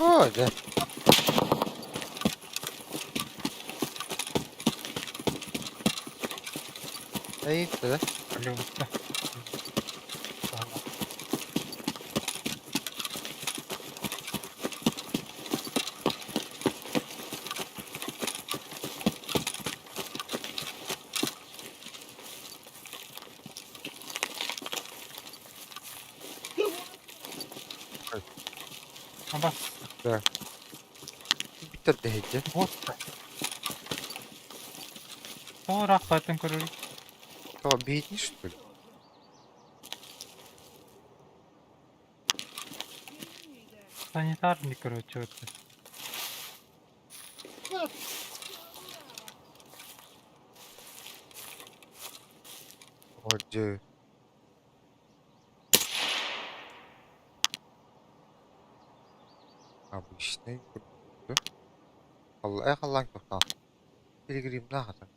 Оо, дьэ. Эйиттэ да? Абас. Да. Биттер дэһэдьэ. Вот. Тоҕо ыраахпатын көрөр. Тоҕо биһитини что ли? Санитарный, короче, вот. О, дьэ. Обычный курдук. Халла халлаан тохтоон. Пилигримнаах ата.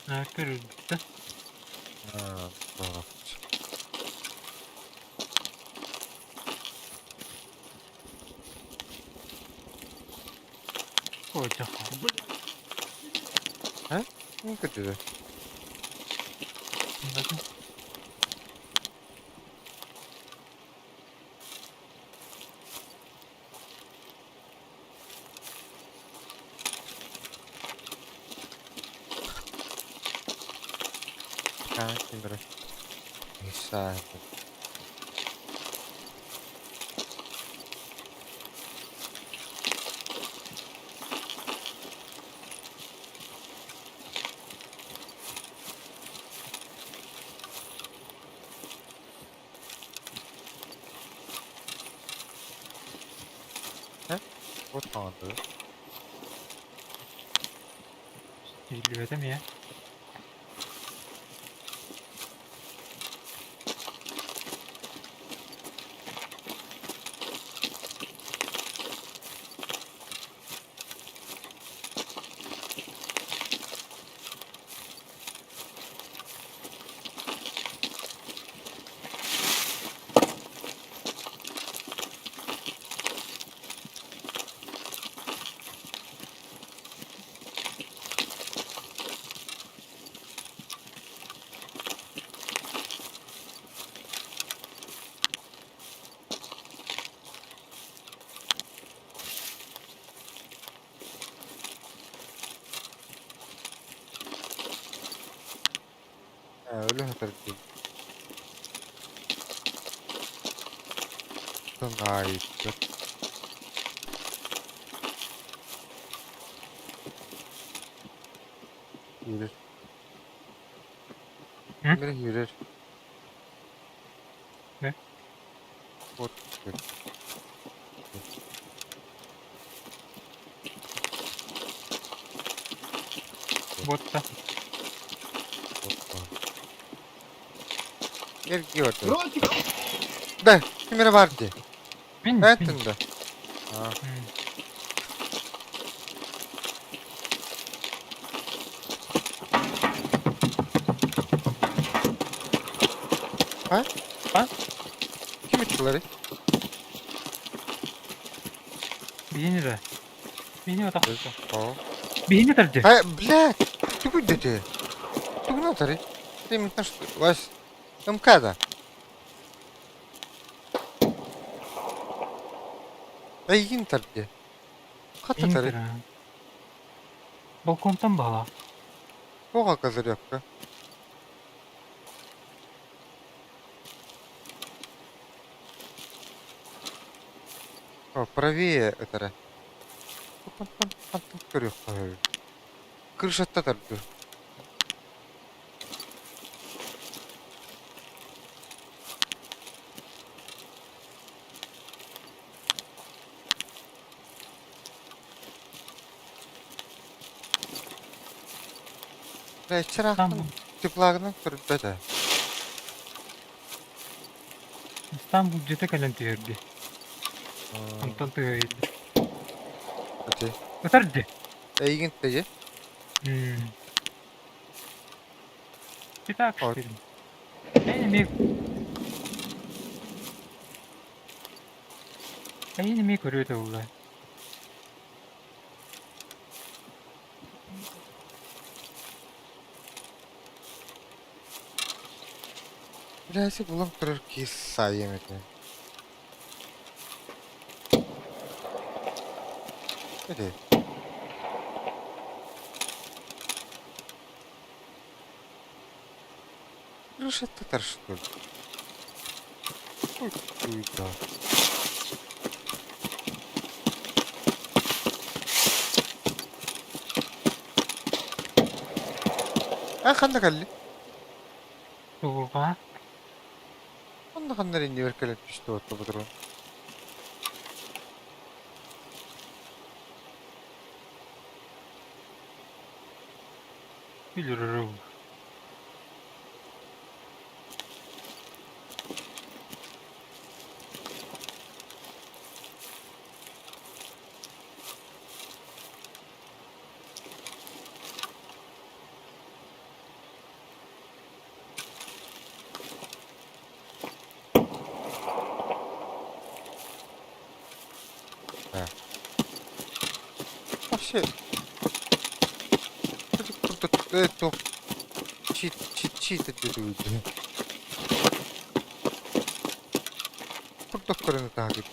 Көрүлбүттэ. Аа, так. Оодьах. А? Ну көтүрэ. Кимбere. Миша. Вот хаанды. Иһиллибэтэ эмиэ. Өлө сытар дии. Тыңаайыппыт. Киирэр. М? Ким эрэ киирэр. Не? Вот. Буотта. Эргийэ барда. Братик! Да, ким эрэ баар дии. Мин мин. Эттин да. Аа. А? А? Ким ыччыларый? Биһини да. Биһини атахта. Оо. Биһини тарды. А, блядь! Тугуй дете? Тугун атарый? Ты именно что? Вась, МК-да. Эйигин тарде. Хата тарый. Балконтан бала. Туох козырёкка? О, правее ытара. Хантан көрүөххэ Крышатта тарду. Чыраахтан теплагынан көрбөт ээ. Стамбул дьиэтэ кэлэн түһэрди. Онтон тыаһыйда. Ити. Ытар дии. Эйигин тэйэ. Итак, штырм. Эн эмиэ Эйин эмиэ көрүө этэ буолла. Бирээси булан көрөр киһи саайыам этэ. Ити. Крыша татар что ли? Ой, хуйда. А ханна кэлли? Тугуга? Онно ханна эрэ иннибэр кэлэн түстэ уотта ботурун. Билэр Вообще курдук туох чит чит чит диэбит курдук көрөн ытаһыгыт.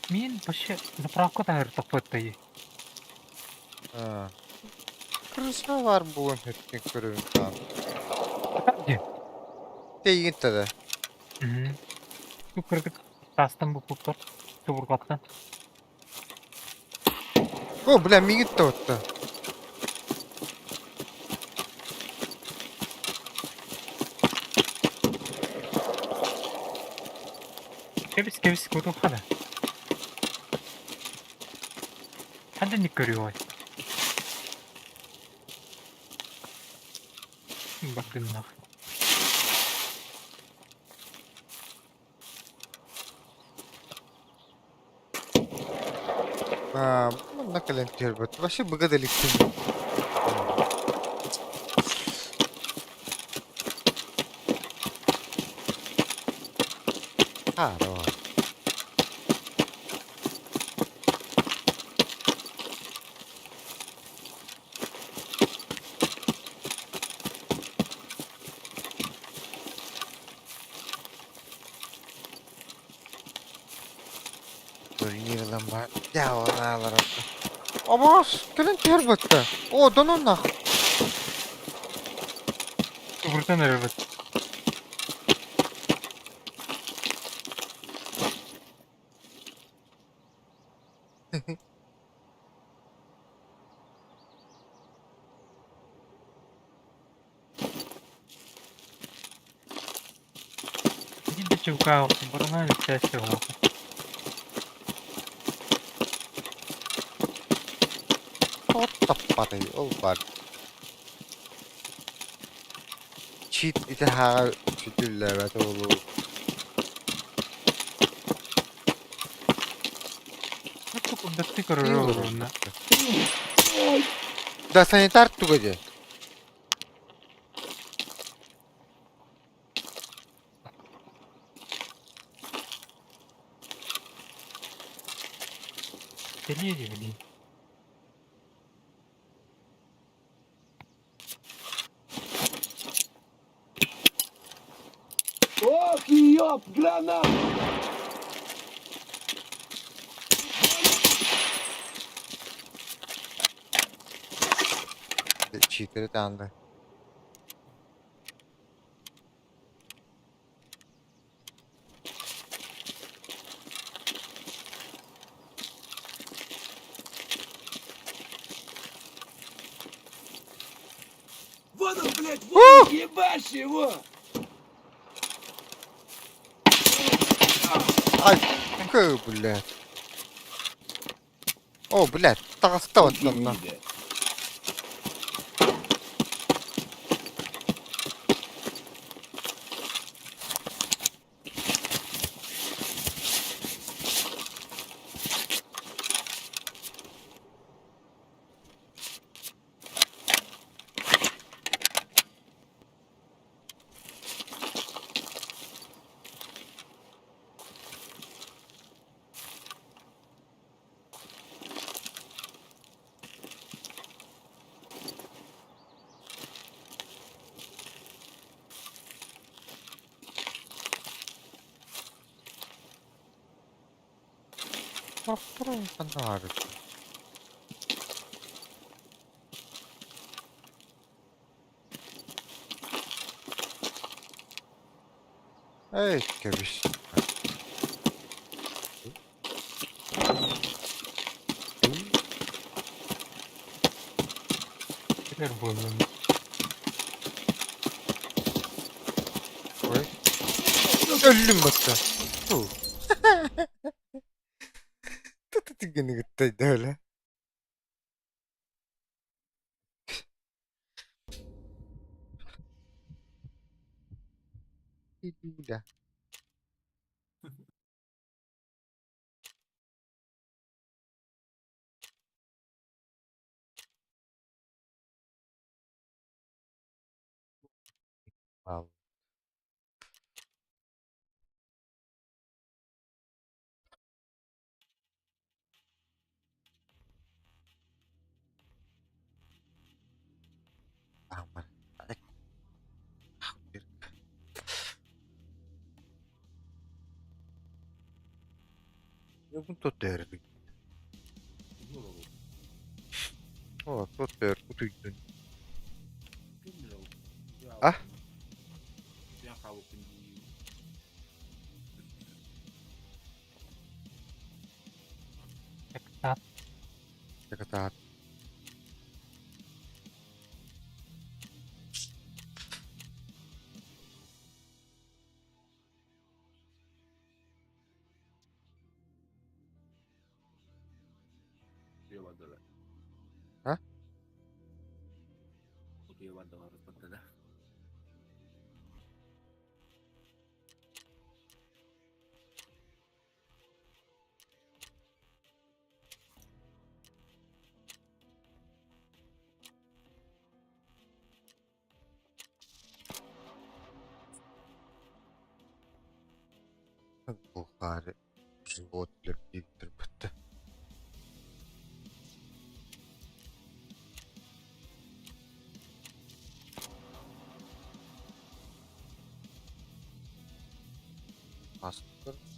Мин вообще заправка таһыр тохпоттайы. Крыша бар буолан өттүн көрөбүн таан. Ди. Тэйигин тада. Бу кыргыт тастан буппуттар. Субургаттан. О, бля, миигин тоҕутта. Кэбис кэбис кутуххана. Ханна ник көрүөҕүй? Бардыннах. Аа, манна кэлэн түһэрбэт. Вообще быга да иликпин. Аа, давай. Турнир ылан бар. Дьаалалар. Обоос, кэлэн түһэрбэттэ. О, дононнах. Субуртан эрэрбит. Иди да чука, барана счастье. Таппатай, ол бар. Чит ити хааҕа сүтүллээбэт олу. Курдатты көрөр. Да санитар туга дии. Кэлиэ диэбин. Ох, ёб, гранат! Читери таанды. Вон он, блядь, вон он, ебашь его! Ай, кö, блядь. О, блядь, таҕыста оттонно. Ханна Эй, кэбис. Кэлэр буоллун. Ой. Өллүм батта. Туту гыттайда өлө. Да. Хаалла. Tuttu Ah? Кытаат. Кытаат. А? Бухари живот битте. Астыр.